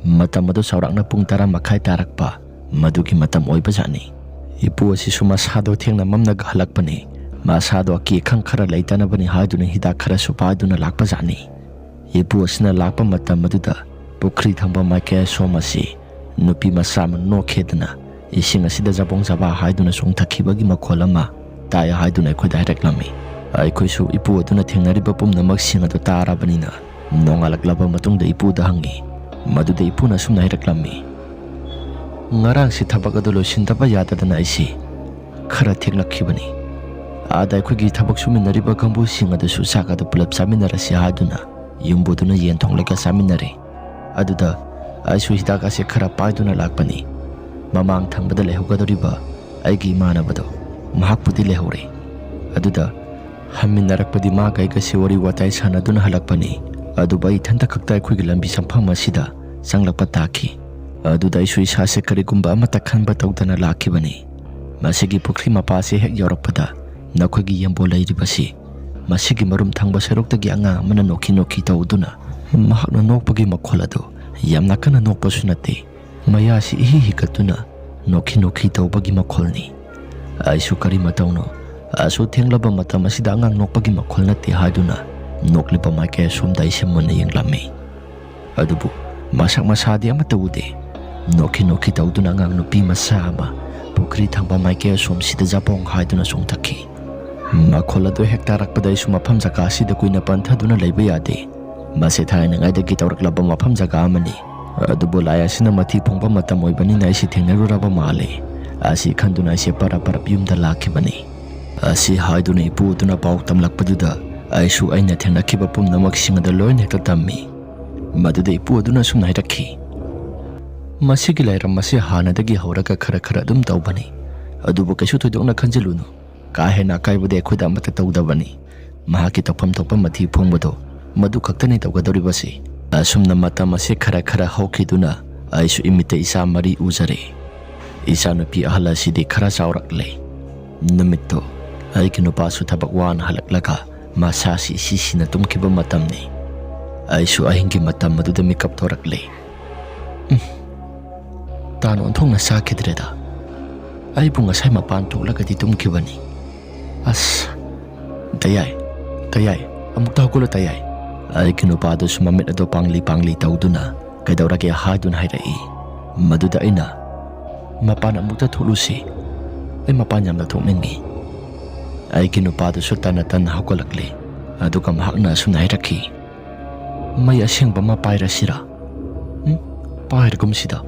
ꯃꯇꯝ ꯑꯗꯨ ꯆꯥꯎꯔꯥꯛꯅ ꯄꯨꯡ ꯇꯔꯥ ꯃꯈꯥꯏ ꯇꯥꯔꯛꯄ ꯃꯗꯨꯒꯤ ꯃꯇꯝ ꯑꯣꯏꯕꯖꯥꯠꯅꯤ꯫ ꯏꯄꯨ ꯑꯁꯤꯁꯨ ꯃꯁꯥꯗꯣ ꯊꯦꯡꯅ ꯃꯝꯅꯒ ꯍꯜꯂꯛꯄꯅꯤ꯫ ꯃꯁꯥꯗꯣ ꯑꯀꯤ ꯑꯈꯪ ꯈꯔ ꯂꯩꯇꯅꯕꯅꯤ ꯍꯥꯏꯗꯨꯅ ꯍꯤꯗꯥꯛ ꯈꯔꯁꯨ ꯄꯥꯏꯗꯨꯅ ꯂꯥꯛꯄꯖꯥꯠꯅꯤ꯫ ꯏꯄꯨ ꯑꯁꯤꯅ ꯂꯥꯛꯄ ꯃꯇꯝ ꯑꯗꯨꯗ ꯄꯨꯈ꯭ꯔꯤ ꯊꯪꯕ ꯃꯥꯏꯀꯩ ꯑꯁꯣꯝ ꯑꯁꯤ ꯅꯨꯄꯤ ꯃꯆꯥ ꯑꯃ ꯅꯣꯛꯈꯦꯗꯅ ꯏꯁꯤꯡ ꯑꯁꯤꯗ ꯖꯕꯣꯡ ꯖꯕꯥ ꯍꯥꯏꯗꯨꯅ ꯆꯣꯡꯊꯈꯤꯕꯒꯤ ꯃꯈꯣꯜ ꯑꯃ ꯇꯥꯏ ꯍꯥꯏꯗꯨꯅ ꯑꯩꯈꯣꯏꯗ ꯍꯥꯏꯔꯛꯂꯝꯃꯤ꯫ ꯑꯩꯈꯣꯏꯁꯨ ꯏꯄꯨ ꯑꯗꯨꯅ ꯊꯦꯡꯅꯔꯤꯕ ꯄꯨꯝꯅꯃꯛꯁꯤꯡ ꯑꯗꯨ ꯇꯥꯔꯕꯅꯤꯅ ꯅꯣꯡꯉꯥꯜꯂꯛꯂꯕ ꯃꯇꯨꯡꯗ ꯏꯄꯨꯗ ꯍꯪꯉꯤ꯫ ꯃꯗꯨꯗ ꯏꯄꯨꯅ ꯑꯁꯨꯝꯅ ꯍꯥꯏꯔꯛꯂꯝꯃꯤ, ꯉꯔꯥꯡꯁꯤ ꯊꯕꯛ ꯑꯗꯨ ꯂꯣꯏꯁꯤꯟꯗꯕ ꯌꯥꯗꯗꯅ ꯑꯩꯁꯤ ꯈꯔ ꯊꯦꯡꯂꯛꯈꯤꯕꯅꯤ꯫ ꯑꯥꯗ ꯑꯩꯈꯣꯏꯒꯤ ꯊꯕꯛ ꯁꯨꯃꯤꯟꯅꯔꯤꯕ ꯀꯥꯡꯕꯨꯁꯤꯡ ꯑꯗꯨꯁꯨ ꯆꯥꯛ ꯑꯗꯨ ꯄꯨꯂꯞ ꯆꯥꯃꯤꯟꯅꯔꯁꯤ ꯍꯥꯏꯗꯨꯅ ꯌꯨꯝꯕꯨꯗꯨꯅ ꯌꯦꯟ ꯊꯣꯡꯂꯒ ꯆꯥꯃꯤꯟꯅꯔꯦ꯫ ꯑꯗꯨꯗ ꯑꯩꯁꯨ ꯍꯤꯗꯥꯛ ꯑꯁꯦ ꯈꯔ ꯄꯥꯏꯗꯨꯅ ꯂꯥꯛꯄꯅꯤ꯫ ꯃꯃꯥꯡ ꯊꯪꯕꯗ ꯂꯩꯍꯧꯒꯗꯧꯔꯤꯕ ꯑꯩꯒꯤ ꯏꯃꯥꯟꯅꯕꯗꯣ, ꯃꯍꯥꯛꯄꯨꯗꯤ ꯂꯩꯍꯧꯔꯦ꯫ ꯑꯗꯨꯗ ꯍꯟꯃꯤꯟꯅꯔꯛꯄꯗꯤ ꯃꯥꯒ ꯑꯩꯒꯁꯦ ꯋꯥꯔꯤ ꯋꯥꯇꯥꯏ ꯁꯥꯟꯅꯗꯨꯅ ꯍꯜꯂꯛꯄꯅꯤ꯫ ꯑꯗꯨꯕꯨ ꯑꯩ ꯏꯊꯟꯇ ꯈꯛꯇ ꯑꯩꯈꯣꯏꯒꯤ ꯂꯝꯕꯤ ꯆꯪꯐꯝ ꯑꯁꯤꯗ ꯆꯪꯂꯛꯄ ꯇꯥꯈꯤ꯫ ꯑꯗꯨꯗ ꯑꯩꯁꯨ ꯏꯁꯥꯁꯦ ꯀꯔꯤꯒꯨꯝꯕ ꯑꯃꯠꯇ ꯈꯟꯕ ꯇꯧꯗꯅ ꯂꯥꯛꯈꯤꯕꯅꯤ꯫ ꯃꯁꯤꯒꯤ ꯄꯨꯈ꯭ꯔꯤ ꯃꯄꯥꯁꯦ ꯍꯦꯛ ꯌꯧꯔꯛꯄꯗ ꯅꯈꯣꯏꯒꯤ ꯌꯦꯝꯕꯣ ꯂꯩꯔꯤꯕꯁꯤ, ꯃꯁꯤꯒꯤ ꯃꯔꯨꯝ ꯊꯪꯕ ꯁꯔꯨꯛꯇꯒꯤ ꯑꯉꯥꯡ ꯑꯃꯅ ꯅꯣꯛꯈꯤ ꯅꯣꯛꯈꯤ ꯇꯧꯗꯨꯅ, ꯃꯍꯥꯛꯅ ꯅꯣꯛꯄꯒꯤ ꯃꯈꯣꯜ ꯑꯗꯨ ꯌꯥꯝꯅ ꯀꯟꯅ ꯅꯣꯛꯄꯁꯨ ꯅꯠꯇꯦ, ꯃꯌꯥꯁꯤ ꯏꯍꯤ ꯍꯤꯒꯠꯇꯨꯅ ꯅꯣꯛꯈꯤ ꯅꯣꯛꯈꯤ ꯇꯧꯕꯒꯤ ꯃꯈꯣꯜꯅꯤ꯫ ꯑꯩꯁꯨ ꯀꯔꯤ ꯃꯇꯧꯅꯣ, ꯑꯁꯨꯛ ꯊꯦꯡꯂꯕ ꯃꯇꯝ ꯑꯁꯤꯗ ꯑꯉꯥꯡ ꯅꯣꯛꯄꯒꯤ ꯃꯈꯣꯜ ꯅꯠꯇꯦ ꯍꯥꯏꯗꯨꯅ ꯅꯣꯛꯂꯤꯕ ꯃꯥꯏꯀꯩ ꯑꯁꯣꯝꯗ ꯑꯩꯁꯦ ꯃꯨꯟꯅ ꯌꯦꯡꯂꯝꯃꯤ꯫ ꯑꯗꯨꯕꯨ ꯃꯁꯛ ꯃꯁꯥꯗꯤ ꯑꯃꯠꯇ ꯎꯗꯦ꯫ ꯅꯣꯛꯈꯤ ꯅꯣꯛꯈꯤ ꯇꯧꯗꯨꯅ ꯑꯉꯥꯡ ꯅꯨꯄꯤ ꯃꯆꯥ ꯑꯃ ꯄꯨꯈ꯭ꯔꯤ ꯊꯪꯕ ꯃꯥꯏꯀꯩ ꯑꯁꯣꯝꯁꯤꯗ ꯖꯥꯄꯣꯡ ꯍꯥꯏꯗꯨꯅ ꯆꯣꯡꯊꯈꯤ꯫ ꯃꯈꯣꯜ ꯑꯗꯨ ꯍꯦꯛ ꯇꯥꯔꯛꯄꯗ ꯑꯩꯁꯨ ꯃꯐꯝ ꯖꯒꯥ ꯑꯁꯤꯗ ꯀꯨꯏꯅ ꯄꯟꯊꯗꯨꯅ ꯂꯩꯕ ꯌꯥꯗꯦ꯫ ꯃꯁꯤ ꯊꯥꯏꯅꯉꯩꯗꯒꯤ ꯇꯧꯔꯛꯂꯕ ꯃꯐꯝ ꯖꯒꯥ ꯑꯃꯅꯤ꯫ ꯑꯗꯨꯕꯨ ꯂꯥꯏ ꯑꯁꯤꯅ ꯃꯊꯤ ꯐꯣꯡꯕ ꯃꯇꯝ ꯑꯣꯏꯕꯅꯤꯅ ꯑꯩꯁꯤ ꯊꯦꯡꯅꯔꯨꯔꯕ ꯃꯥꯜꯂꯦ꯫ ꯑꯁꯤ ꯈꯟꯗꯨꯅ ꯑꯩꯁꯦ ꯄꯔꯞ ꯄꯔꯞ ꯌꯨꯝꯗ ꯂꯥꯛꯈꯤꯕꯅꯤ꯫ ꯑꯁꯤ ꯍꯥꯏꯗꯨꯅ ꯏꯄꯨ ꯑꯗꯨꯅ ꯄꯥꯎ ꯇꯝꯂꯛꯄꯗꯨꯗ ꯑꯩꯁꯨ ꯑꯩꯅ ꯊꯦꯡꯅꯈꯤꯕ ꯄꯨꯝꯅꯃꯛꯁꯤꯡ ꯑꯗꯨ ꯂꯣꯏꯅ ꯍꯦꯛꯇ ꯇꯝꯃꯤ꯫ ꯃꯗꯨꯗ ꯏꯄꯨ ꯑꯗꯨꯅ ꯑꯁꯨꯝꯅ ꯍꯥꯏꯔꯛꯈꯤ, "ꯃꯁꯤꯒꯤ ꯂꯥꯏꯔꯝ ꯑꯁꯤ ꯍꯥꯟꯅꯗꯒꯤ ꯍꯧꯔꯒ ꯈꯔ ꯈꯔ ꯑꯗꯨꯝ ꯇꯧꯕꯅꯤ꯫ ꯑꯗꯨꯕꯨ ꯀꯩꯁꯨ ꯊꯣꯏꯗꯣꯛꯅ ꯈꯟꯖꯤꯜꯂꯨꯅꯨ꯫ ꯀꯥ ꯍꯦꯟꯅ ꯑꯀꯥꯏꯕꯗꯤ ꯑꯩꯈꯣꯏꯗ ꯑꯃꯠꯇ ꯇꯧꯗꯕꯅꯤ꯫ ꯃꯍꯥꯛꯀꯤ ꯇꯧꯐꯝ ꯊꯣꯛꯄ ꯃꯊꯤ ꯐꯣꯡꯕꯗꯣ ꯃꯗꯨ ꯈꯛꯇꯅꯤ ꯇꯧꯒꯗꯧꯔꯤꯕꯁꯤ꯫" ꯑꯁꯨꯝꯅ ꯃꯇꯝ ꯑꯁꯤ ꯈꯔ ꯈꯔ ꯍꯧꯈꯤꯗꯨꯅ ꯑꯩꯁꯨ ꯏꯃꯤꯠꯇ ꯏꯆꯥ ꯃꯔꯤ ꯎꯖꯔꯦ꯫ ꯏꯆꯥꯅꯨꯄꯤ ꯑꯍꯜ ꯑꯁꯤꯗꯤ ꯈꯔ ꯆꯥꯎꯔꯛꯂꯦ꯫ ꯅꯨꯃꯤꯠꯇꯣ ꯑꯩꯒꯤ ꯅꯨꯄꯥꯁꯨ ꯊꯕꯛ ꯋꯥꯅ ꯍꯜꯂꯛꯂꯒ ꯃꯁꯥꯁꯤ ꯏꯁꯤꯁꯤꯅ ꯇꯨꯝꯈꯤꯕ ꯃꯇꯝꯅꯤ꯫ ꯑꯩꯁꯨ ꯑꯍꯤꯡꯒꯤ ꯃꯇꯝ ꯑꯗꯨꯗ ꯃꯤꯀꯞ ꯊꯣꯔꯛꯂꯦ꯫ ꯎꯝ, ꯇꯥꯟ ꯑꯣꯟꯊꯣꯛꯅ ꯆꯥꯈꯤꯗ꯭ꯔꯦꯗ꯫ ꯑꯩꯕꯨ ꯉꯁꯥꯏ ꯃꯄꯥꯟ ꯊꯣꯛꯂꯒꯗꯤ ꯇꯨꯝꯈꯤꯕꯅꯤ꯫ ꯑꯁ, ꯇꯌꯥꯏ, ꯇꯌꯥꯏ, ꯑꯃꯨꯛꯇ ꯍꯧꯒꯠꯂꯣ ꯇꯌꯥꯏ꯫ ꯑꯩꯒꯤ ꯅꯨꯄꯥꯗꯨꯁꯨ ꯃꯃꯤꯠ ꯑꯗꯨ ꯄꯥꯡꯂꯤ ꯄꯥꯡꯂꯤ ꯇꯧꯗꯨꯅ "ꯀꯩꯗꯧꯔꯒꯦ?" ꯍꯥꯏꯗꯨꯅ ꯍꯥꯏꯔꯛꯏ꯫ ꯃꯗꯨꯗ ꯑꯩꯅ, "ꯃꯄꯥꯟ ꯑꯃꯨꯛꯇ ꯊꯣꯛꯂꯨꯁꯤ, ꯑꯩ ꯃꯄꯥꯟ ꯌꯥꯝꯅ ꯊꯣꯛꯅꯤꯡꯏ꯫" ꯑꯩꯒꯤ ꯅꯨꯄꯥꯗꯨꯁꯨ ꯇꯟꯅ ꯇꯟꯅ ꯍꯧꯒꯠꯂꯛꯂꯦ꯫ ꯑꯗꯨꯒ ꯃꯍꯥꯛꯅ ꯑꯁꯨꯝꯅ ꯍꯥꯏꯔꯛꯈꯤ, "ꯃꯩ ꯑꯁꯦꯡꯕ ꯑꯃ ꯄꯥꯏꯔꯁꯤꯔꯥ?" "ꯎꯝ, ꯄꯥꯏꯔꯒꯨꯝꯁꯤꯗ,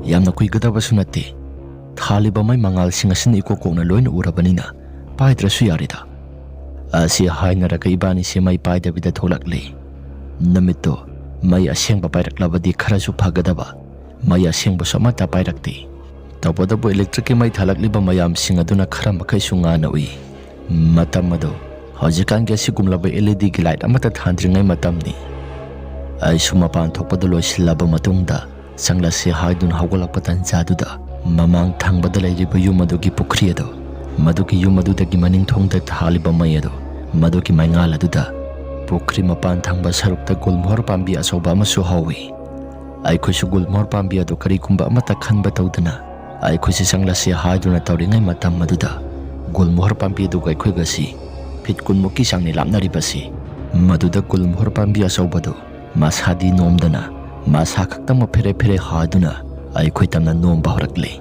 ꯌꯥꯝꯅ ꯀꯨꯏꯒꯗꯕꯁꯨ ꯅꯠꯇꯦ꯫ ꯊꯥꯜꯂꯤꯕ ꯃꯩ ꯃꯉꯥꯜꯁꯤꯡ ꯑꯁꯤꯅ ꯏꯀꯣꯛ ꯀꯣꯛꯅ ꯂꯣꯏꯅ ꯎꯔꯕꯅꯤꯅ ꯄꯥꯏꯗ꯭ꯔꯁꯨ ꯌꯥꯔꯦꯗ꯫ ꯑꯁꯤ ꯍꯥꯏꯅꯔꯒ ꯏꯕꯥꯅꯤꯁꯦ ꯃꯩ ꯄꯥꯏꯗꯕꯤꯗ ꯊꯣꯛꯂꯛꯂꯤ꯫ ꯅꯨꯃꯤꯠꯇꯣ ꯃꯩ ꯑꯁꯦꯡꯕ ꯄꯥꯏꯔꯛꯂꯕꯗꯤ ꯈꯔꯁꯨ ꯐꯒꯗꯕ꯫ ꯃꯩ ꯑꯁꯦꯡꯕꯁꯨ ꯑꯃꯠꯇ ꯄꯥꯏꯔꯛꯇꯦ꯫ ꯇꯧꯕꯇꯕꯨ ꯏꯂꯦꯛꯇ꯭ꯔꯤꯛꯀꯤ ꯃꯩ ꯊꯥꯜꯂꯛꯂꯤꯕ ꯃꯌꯥꯝꯁꯤꯡ ꯑꯗꯨꯅ ꯈꯔ ꯃꯈꯩꯁꯨ ꯉꯥꯟꯅ ꯎꯏ꯫ ꯃꯇꯝ ꯑꯗꯨ ꯍꯧꯖꯤꯛꯀꯥꯟꯒꯤ ꯑꯁꯤꯒꯨꯝꯂꯕ L E D ꯒꯤ ꯂꯥꯏꯠ ꯑꯃꯠꯇ ꯊꯥꯟꯗ꯭ꯔꯤꯉꯩ ꯃꯇꯝꯅꯤ꯫ ꯑꯩꯁꯨ ꯃꯄꯥꯟ ꯊꯣꯛꯄꯗꯨ ꯂꯣꯏꯁꯤꯜꯂꯕ ꯃꯇꯨꯡꯗ ꯆꯪꯂꯁꯤ ꯍꯥꯏꯗꯨꯅ ꯍꯧꯒꯠꯂꯛꯄ ꯇꯟꯖꯥꯗꯨꯗ ꯃꯃꯥꯡ ꯊꯪꯕꯗ ꯂꯩꯔꯤꯕ ꯌꯨꯝ ꯑꯗꯨꯒꯤ ꯄꯨꯈ꯭ꯔꯤ ꯑꯗꯨ, ꯃꯗꯨꯒꯤ ꯌꯨꯝ ꯑꯗꯨꯗꯒꯤ ꯃꯅꯤꯡ ꯊꯣꯡꯗ ꯊꯥꯜꯂꯤꯕ ꯃꯩ ꯑꯗꯨ, ꯃꯗꯨꯒꯤ ꯃꯩꯉꯥꯜ ꯑꯗꯨꯗ ꯄꯨꯈ꯭ꯔꯤ ꯃꯄꯥꯟ ꯊꯪꯕ ꯁꯔꯨꯛꯇ ꯒꯨꯜꯃꯣꯍꯔ ꯄꯥꯝꯕꯤ ꯑꯆꯧꯕ ꯑꯃꯁꯨ ꯍꯧꯏ꯫ ꯑꯩꯈꯣꯏꯁꯨ ꯒꯨꯜꯃꯣꯍꯔ ꯄꯥꯝꯕꯤ ꯑꯗꯨ ꯀꯔꯤꯒꯨꯝꯕ ꯑꯃꯠꯇ ꯈꯟꯕ ꯇꯧꯗꯅ ꯑꯩꯈꯣꯏꯁꯤ ꯆꯪꯂꯁꯤ ꯍꯥꯏꯗꯨꯅ ꯇꯧꯔꯤꯉꯩ ꯃꯇꯝ ꯑꯗꯨꯗ ꯒꯨꯜꯃꯣꯍꯔ ꯄꯥꯝꯕꯤ ꯑꯗꯨꯒ ꯑꯩꯈꯣꯏꯒꯁꯤ ꯐꯤꯠ ꯀꯨꯟꯃꯨꯛꯀꯤ ꯆꯥꯡꯅꯤ ꯂꯥꯞꯅꯔꯤꯕꯁꯤ꯫ ꯃꯗꯨꯗ ꯒꯨꯜꯃꯣꯍꯔ ꯄꯥꯝꯕꯤ ꯑꯆꯧꯕꯗꯨ ꯃꯁꯥꯗꯤ ꯅꯣꯝꯗꯅ ꯃꯁꯥ ꯈꯛꯇꯃꯛ ꯐꯦꯔꯦ ꯐꯦꯔꯦ ꯍꯥꯏꯗꯨꯅ ꯑꯩꯈꯣꯏ ꯇꯝꯅ ꯅꯣꯝꯕ ꯍꯧꯔꯛꯂꯦ꯫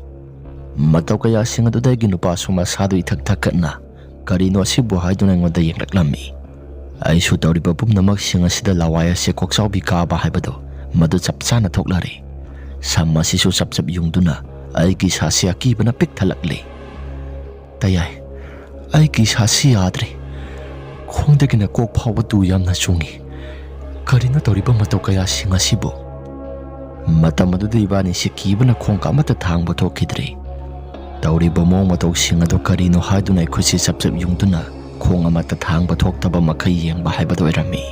ꯃꯇꯧ ꯀꯌꯥꯁꯤꯡ ꯑꯗꯨꯗ ꯑꯩꯒꯤ ꯅꯨꯄꯥꯁꯨ ꯃꯁꯥꯗꯨ ꯏꯊꯛ ꯊꯛꯀꯠꯅ "ꯀꯔꯤꯅꯣ ꯑꯁꯤꯕꯨ?" ꯍꯥꯏꯗꯨꯅ ꯑꯩꯉꯣꯟꯗ ꯌꯦꯡꯂꯛꯂꯝꯃꯤ꯫ ꯑꯩꯁꯨ ꯇꯧꯔꯤꯕ ꯄꯨꯝꯅꯃꯛꯁꯤꯡ ꯑꯁꯤꯗ ꯂꯋꯥꯏ ꯑꯁꯦ ꯀꯣꯛꯆꯥꯎꯕꯤ ꯀꯥꯕ ꯍꯥꯏꯕꯗꯣ ꯃꯗꯨ ꯆꯞ ꯆꯥꯅ ꯊꯣꯛꯂꯔꯦ꯫ ꯁꯝ ꯑꯁꯤꯁꯨ ꯆꯞ ꯆꯞ ꯌꯨꯡꯗꯨꯅ ꯑꯩꯒꯤ ꯏꯁꯥꯁꯤ ꯑꯀꯤꯕꯅ ꯄꯤꯛ ꯊꯜꯂꯛꯂꯦ꯫ "ꯇꯌꯥꯏ, ꯑꯩꯒꯤ ꯏꯁꯥꯁꯤ ꯌꯥꯗ꯭ꯔꯦ꯫ ꯈꯣꯡꯗꯒꯤꯅ ꯀꯣꯛ ꯐꯥꯎꯕ ꯇꯨ ꯌꯥꯝꯅ ꯆꯨꯡꯏ꯫ ꯀꯔꯤꯅꯣ ꯇꯧꯔꯤꯕ ꯃꯇꯧ ꯀꯌꯥꯁꯤꯡ ꯑꯁꯤꯕꯨ?" ꯃꯇꯝ ꯑꯗꯨꯗ ꯏꯕꯥꯅꯤꯁꯤ ꯀꯤꯕꯅ ꯈꯣꯡꯒ ꯑꯃꯠꯇ ꯊꯥꯡꯕ ꯊꯣꯛꯈꯤꯗ꯭ꯔꯦ꯫ ꯇꯧꯔꯤꯕ ꯃꯑꯣꯡ ꯃꯇꯧꯁꯤꯡ ꯑꯗꯨ ꯀꯔꯤꯅꯣ ꯍꯥꯏꯗꯨꯅ ꯑꯩꯈꯣꯏꯁꯤ ꯆꯞ ꯆꯞ ꯌꯨꯡꯗꯨꯅ ꯈꯣꯡ ꯑꯃꯠꯇ ꯊꯥꯡꯕ ꯊꯣꯛꯇꯕ ꯃꯈꯩ ꯌꯦꯡꯕ ꯍꯥꯏꯕꯗꯨ ꯑꯣꯏꯔꯝꯃꯤ꯫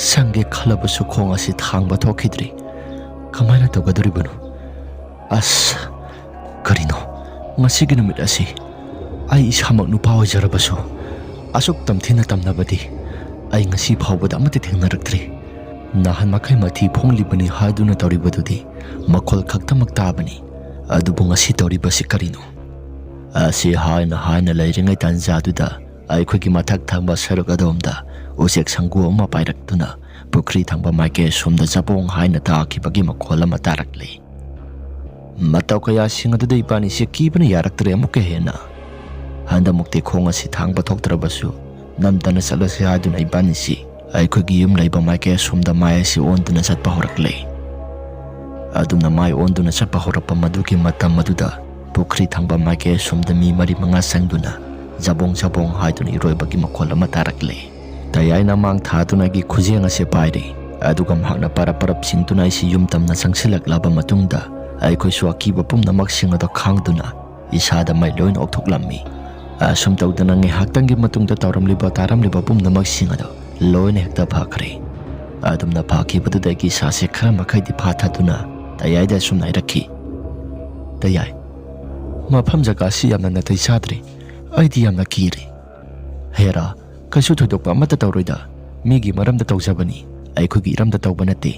ꯆꯪꯒꯦ ꯈꯜꯂꯕꯁꯨ ꯈꯣꯡ ꯑꯁꯤ ꯊꯥꯡꯕ ꯊꯣꯛꯈꯤꯗ꯭ꯔꯦ꯫ ꯀꯃꯥꯏꯅ ꯇꯧꯒꯗꯧꯔꯤꯕꯅꯣ? ꯑꯁ, ꯀꯔꯤꯅꯣ? ꯉꯁꯤꯒꯤ ꯅꯨꯃꯤꯠ ꯑꯁꯤ ꯑꯩ ꯏꯁꯥꯃꯛ ꯅꯨꯄꯥ ꯑꯣꯏꯖꯔꯕꯁꯨ ꯑꯁꯨꯛ ꯇꯝꯊꯤꯅ ꯇꯝꯅꯕꯗꯤ ꯑꯩ ꯉꯁꯤ ꯐꯥꯎꯕꯗ ꯑꯃꯠꯇ ꯊꯦꯡꯅꯔꯛꯇ꯭ꯔꯤ꯫ ꯅꯍꯥꯟ ꯃꯈꯩ ꯃꯊꯤ ꯐꯣꯡꯂꯤꯕꯅꯤ ꯍꯥꯏꯗꯨꯅ ꯇꯧꯔꯤꯕꯗꯨꯗꯤ ꯃꯈꯣꯜ ꯈꯛꯇꯃꯛ ꯇꯥꯕꯅꯤ꯫ ꯑꯗꯨꯕꯨ ꯉꯁꯤ ꯇꯧꯔꯤꯕꯁꯤ ꯀꯔꯤꯅꯣ? ꯑꯁꯤ ꯍꯥꯏꯅ ꯍꯥꯏꯅ ꯂꯩꯔꯤꯉꯩ ꯇꯥꯟꯖꯥꯗꯨꯗ ꯑꯩꯈꯣꯏꯒꯤ ꯃꯊꯛ ꯊꯪꯕ ꯁꯔꯨꯛ ꯑꯗꯣꯝꯗ ꯎꯆꯦꯛ ꯁꯪꯒꯨ ꯑꯃ ꯄꯥꯏꯔꯛꯇꯨꯅ ꯄꯨꯈ꯭ꯔꯤ ꯊꯪꯕ ꯃꯥꯏꯀꯩ ꯑꯁꯣꯝꯗ ꯆꯄꯣꯡ ꯍꯥꯏꯅ ꯇꯥꯈꯤꯕꯒꯤ ꯃꯈꯣꯜ ꯑꯃ ꯇꯥꯔꯛꯂꯤ꯫ ꯃꯇꯧ ꯀꯌꯥꯁꯤꯡ ꯑꯗꯨꯗ ꯏꯕꯥꯅꯤꯁꯦ ꯀꯤꯕꯅ ꯌꯥꯔꯛꯇ꯭ꯔꯦ ꯑꯃꯨꯛꯀ ꯍꯦꯟꯅ꯫ ꯍꯟꯗꯃꯨꯛꯇꯤ ꯈꯣꯡ ꯑꯁꯤ ꯊꯥꯡꯕ ꯊꯣꯛꯇ꯭ꯔꯕꯁꯨ ꯅꯝꯗꯅ ꯆꯠꯂꯁꯤ ꯍꯥꯏꯗꯨꯅ ꯏꯕꯥꯅꯤꯁꯤ ꯑꯩꯈꯣꯏꯒꯤ ꯌꯨꯝ ꯂꯩꯕ ꯃꯥꯏꯀꯩ ꯑꯁꯣꯝꯗ ꯃꯥꯏ ꯑꯁꯤ ꯑꯣꯟꯗꯨꯅ ꯆꯠꯄ ꯍꯧꯔꯛꯂꯦ꯫ ꯑꯗꯨꯝꯅ ꯃꯥꯏ ꯑꯣꯟꯗꯨꯅ ꯆꯠꯄ ꯍꯧꯔꯛꯄ ꯃꯗꯨꯒꯤ ꯃꯇꯝ ꯑꯗꯨꯗ ꯄꯨꯈ꯭ꯔꯤ ꯊꯪꯕ ꯃꯥꯏꯀꯩ ꯑꯁꯣꯝꯗ ꯃꯤ ꯃꯔꯤ ꯃꯉꯥ ꯆꯪꯗꯨꯅ ꯖꯕꯣꯡ ꯖꯕꯣꯡ ꯍꯥꯏꯗꯨꯅ ꯏꯔꯣꯏꯕꯒꯤ ꯃꯈꯣꯜ ꯑꯃ ꯇꯥꯔꯛꯂꯦ꯫ ꯇꯌꯥꯏꯅ ꯃꯥꯡ ꯊꯥꯗꯨꯅ ꯑꯩꯒꯤ ꯈꯨꯖꯦꯡ ꯑꯁꯦ ꯄꯥꯏꯔꯦ, ꯑꯗꯨꯒ ꯃꯍꯥꯛꯅ ꯄꯔꯞ ꯄꯔꯞ ꯆꯤꯡꯗꯨꯅ ꯑꯩꯁꯤ ꯌꯨꯝ ꯇꯝꯅ ꯆꯪꯁꯤꯜꯂꯛꯂꯕ ꯃꯇꯨꯡꯗ ꯑꯩꯈꯣꯏꯁꯨ ꯑꯀꯤꯕ ꯄꯨꯝꯅꯃꯛꯁꯤꯡ ꯑꯗꯨ ꯈꯥꯡꯗꯨꯅ ꯏꯁꯥꯗ ꯃꯩ ꯂꯣꯏꯅ ꯑꯣꯛꯊꯣꯛꯂꯝꯃꯤ꯫ ꯑꯁꯨꯝ ꯇꯧꯗꯅ ꯉꯥꯏꯍꯥꯛꯇꯪꯒꯤ ꯃꯇꯨꯡꯗ ꯇꯧꯔꯝꯂꯤꯕ ꯇꯥꯔꯝꯂꯤꯕ ꯄꯨꯝꯅꯃꯛꯁꯤꯡ ꯑꯗꯨ ꯂꯣꯏꯅ ꯍꯦꯛꯇ ꯐꯈ꯭ꯔꯦ꯫ ꯑꯗꯨꯝꯅ ꯐꯈꯤꯕꯗꯨꯗ ꯑꯩꯒꯤ ꯏꯁꯥꯁꯦ ꯈꯔ ꯃꯈꯩꯗꯤ ꯐꯥꯊꯗꯨꯅ ꯇꯌꯥꯏꯗ ꯑꯁꯨꯝꯅ ꯍꯥꯏꯔꯛꯈꯤ, "ꯇꯌꯥꯏ, ꯃꯐꯝ ꯖꯒꯥꯁꯤ ꯌꯥꯝꯅ ꯅꯥꯇꯩ ꯆꯥꯗ꯭ꯔꯦ꯫ ꯑꯩꯗꯤ ꯌꯥꯝꯅ ꯀꯤꯔꯦ꯫ ꯍꯦꯔꯥ, ꯀꯩꯁꯨ ꯊꯣꯏꯗꯣꯛꯄ ꯑꯃꯠꯇ ꯇꯧꯔꯣꯏꯗ꯫ ꯃꯤꯒꯤ ꯃꯔꯝꯗ ꯇꯧꯖꯕꯅꯤ, ꯑꯩꯈꯣꯏꯒꯤ ꯏꯔꯝꯗ ꯇꯧꯕ ꯅꯠꯇꯦ꯫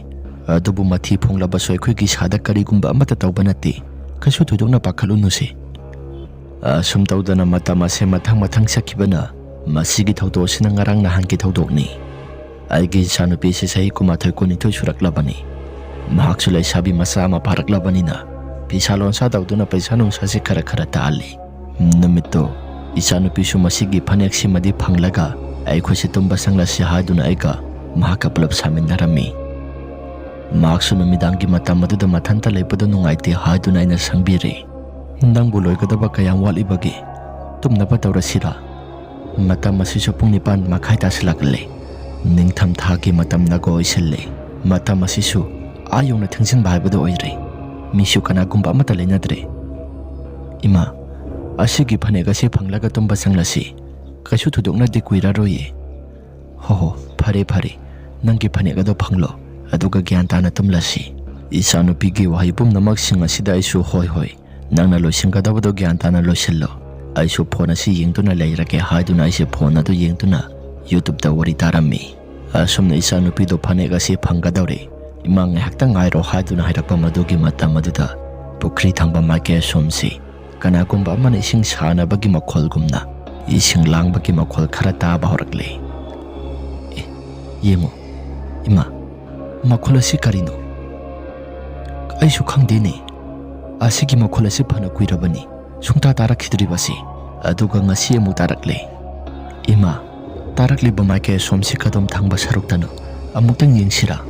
ꯑꯗꯨꯕꯨ ꯃꯊꯤ ꯐꯣꯡꯂꯕꯁꯨ ꯑꯩꯈꯣꯏꯒꯤ ꯏꯁꯥꯗ ꯀꯔꯤꯒꯨꯝꯕ ꯑꯃꯠꯇ ꯇꯧꯕ ꯅꯠꯇꯦ꯫ ꯀꯩꯁꯨ ꯊꯣꯏꯗꯣꯛꯅ ꯄꯥꯈꯠꯂꯨꯅꯨꯁꯦ꯫" ꯑꯁꯨꯝ ꯇꯧꯗꯅ ꯃꯇꯝ ꯑꯁꯦ ꯃꯊꯪ ꯃꯊꯪ ꯆꯠꯈꯤꯕꯅ ꯃꯁꯤꯒꯤ ꯊꯧꯗꯣꯛ ꯑꯁꯤꯅ ꯉꯔꯥꯡ ꯅꯍꯥꯟꯒꯤ ꯊꯧꯗꯣꯛꯅꯤ꯫ ꯑꯩꯒꯤ ꯏꯆꯥꯅꯨꯄꯤꯁꯤ ꯆꯍꯤ ꯀꯨꯟꯃꯥꯊꯣꯏ ꯀꯨꯟꯅꯤꯊꯣꯏ ꯁꯨꯔꯛꯂꯕꯅꯤ꯫ ꯃꯍꯥꯛꯁꯨ ꯂꯩꯁꯥꯕꯤ ꯃꯆꯥ ꯑꯃ ꯐꯥꯔꯛꯂꯕꯅꯤꯅ ꯐꯤꯁꯥ ꯂꯣꯟꯁꯥ ꯇꯧꯗꯨꯅ ꯄꯩꯁꯥ ꯅꯨꯡꯁꯥꯁꯤ ꯈꯔ ꯈꯔ ꯇꯥꯜꯂꯤ꯫ ꯅꯨꯃꯤꯠꯇꯨ ꯏꯆꯥꯅꯨꯄꯤꯁꯨ ꯃꯁꯤꯒꯤ ꯐꯅꯦꯛꯁꯤꯃꯗꯤ ꯐꯪꯂꯒ ꯑꯩꯈꯣꯏꯁꯦ ꯇꯨꯝꯕ ꯆꯪꯂꯁꯤ ꯍꯥꯏꯗꯨꯅ ꯑꯩꯒ ꯃꯍꯥꯛꯀ ꯄꯨꯂꯞ ꯁꯥꯃꯤꯟꯅꯔꯝꯃꯤ꯫ ꯃꯍꯥꯛꯁꯨ ꯅꯨꯃꯤꯗꯥꯡꯒꯤ ꯃꯇꯝ ꯑꯗꯨꯗ ꯃꯊꯟꯇ ꯂꯩꯕꯗꯨ ꯅꯨꯡꯉꯥꯏꯇꯦ ꯍꯥꯏꯗꯨꯅ ꯑꯩꯅ ꯁꯪꯕꯤꯔꯦ꯫ "ꯅꯪꯕꯨ ꯂꯣꯏꯒꯗꯕ ꯀꯌꯥꯝ ꯋꯥꯠꯂꯤꯕꯒꯦ? ꯇꯨꯝꯅꯕ ꯇꯧꯔꯁꯤꯔꯥ? ꯃꯇꯝ ꯑꯁꯤꯁꯨ ꯄꯨꯡ ꯅꯤꯄꯥꯟ ꯃꯈꯥꯏ ꯇꯥꯁꯤꯜꯂꯛꯂꯦ꯫ ꯅꯤꯡꯊꯝ ꯊꯥꯒꯤ ꯃꯇꯝꯅꯒ ꯑꯣꯏꯁꯤꯜꯂꯦ꯫ ꯃꯇꯝ ꯑꯁꯤꯁꯨ ꯑꯥ ꯌꯧꯅ ꯊꯦꯡꯖꯤꯟꯕ ꯍꯥꯏꯕꯗꯨ ꯑꯣꯏꯔꯦ꯫ ꯃꯤꯁꯨ ꯀꯅꯥꯒꯨꯝꯕ ꯑꯃꯠꯇ ꯂꯩꯅꯗ꯭ꯔꯦ꯫ ꯏꯃꯥ, ꯑꯁꯤꯒꯤ ꯐꯅꯦꯛ ꯑꯁꯤ ꯐꯪꯂꯒ ꯇꯨꯝꯕ ꯆꯪꯂꯁꯤ꯫ ꯀꯩꯁꯨ ꯊꯣꯏꯗꯣꯛꯅꯗꯤ ꯀꯨꯏꯔꯔꯣꯏꯌꯦ꯫" "ꯍꯣ ꯍꯣ, ꯐꯔꯦ ꯐꯔꯦ, ꯅꯪꯒꯤ ꯐꯅꯦꯛ ꯑꯗꯣ ꯐꯪꯂꯣ, ꯑꯗꯨꯒ ꯒ꯭ꯌꯥꯟ ꯇꯥꯅ ꯇꯨꯝꯂꯁꯤ꯫" ꯏꯆꯥꯅꯨꯄꯤꯒꯤ ꯋꯥꯍꯩ ꯄꯨꯝꯅꯃꯛꯁꯤꯡ ꯑꯁꯤꯗ ꯑꯩꯁꯨ "ꯍꯣꯏ ꯍꯣꯏ, ꯅꯪꯅ ꯂꯣꯏꯁꯤꯟꯒꯗꯕꯗꯣ ꯒ꯭ꯌꯥꯟ ꯇꯥꯅ ꯂꯣꯏꯁꯤꯜꯂꯣ꯫ ꯑꯩꯁꯨ ꯐꯣꯟ ꯑꯁꯤ ꯌꯦꯡꯗꯨꯅ ꯂꯩꯔꯒꯦ" ꯍꯥꯏꯗꯨꯅ ꯑꯩꯁꯦ ꯐꯣꯟ ꯑꯗꯨ ꯌꯦꯡꯗꯨꯅ YouTubeꯇ ꯋꯥꯔꯤ ꯇꯥꯔꯝꯃꯤ꯫ ꯑꯁꯨꯝꯅ "ꯏꯆꯥꯅꯨꯄꯤꯗꯣ ꯐꯅꯦꯛ ꯑꯁꯤ ꯐꯪꯒꯗꯧꯔꯦ, ꯏꯃꯥ ꯉꯥꯏꯍꯥꯛꯇꯪ ꯉꯥꯏꯔꯣ" ꯍꯥꯏꯗꯨꯅ ꯍꯥꯏꯔꯛꯄ ꯃꯗꯨꯒꯤ ꯃꯇꯝ ꯑꯗꯨꯗ ꯄꯨꯈ꯭ꯔꯤ ꯊꯪꯕ ꯃꯥꯏꯀꯩ ꯑꯁꯣꯝꯁꯤ ꯀꯅꯥꯒꯨꯝꯕ ꯑꯃꯅ ꯏꯁꯤꯡ ꯁꯥꯟꯅꯕꯒꯤ ꯃꯈꯣꯜꯒꯨꯝꯅ ꯏꯁꯤꯡ ꯂꯥꯡꯕꯒꯤ ꯃꯈꯣꯜ ꯈꯔ ꯇꯥꯕ ꯍꯧꯔꯛꯂꯦ꯫ "ꯑꯦ, ꯌꯦꯡꯉꯨ, ꯏꯃꯥ, ꯃꯈꯣꯜ ꯑꯁꯤ ꯀꯔꯤꯅꯣ? ꯑꯩꯁꯨ ꯈꯪꯗꯦꯅꯦ꯫ ꯑꯁꯤꯒꯤ ꯃꯈꯣꯜ ꯑꯁꯤ ꯐꯅ ꯀꯨꯏꯔꯕꯅꯤ ꯁꯨꯡꯇꯥ ꯇꯥꯔꯛꯈꯤꯗ꯭ꯔꯤꯕꯁꯤ꯫ ꯑꯗꯨꯒ ꯉꯁꯤ ꯑꯃꯨꯛ ꯇꯥꯔꯛꯂꯦ꯫ ꯏꯃꯥ, ꯇꯥꯔꯛꯂꯤꯕ ꯃꯥꯏꯀꯩ ꯑꯁꯣꯝꯁꯤ ꯀꯗꯣꯝ ꯊꯪꯕ ꯁꯔꯨꯛꯇꯅꯣ? ꯑꯃꯨꯛꯇꯪ ꯌꯦꯡꯁꯤꯔꯥ?"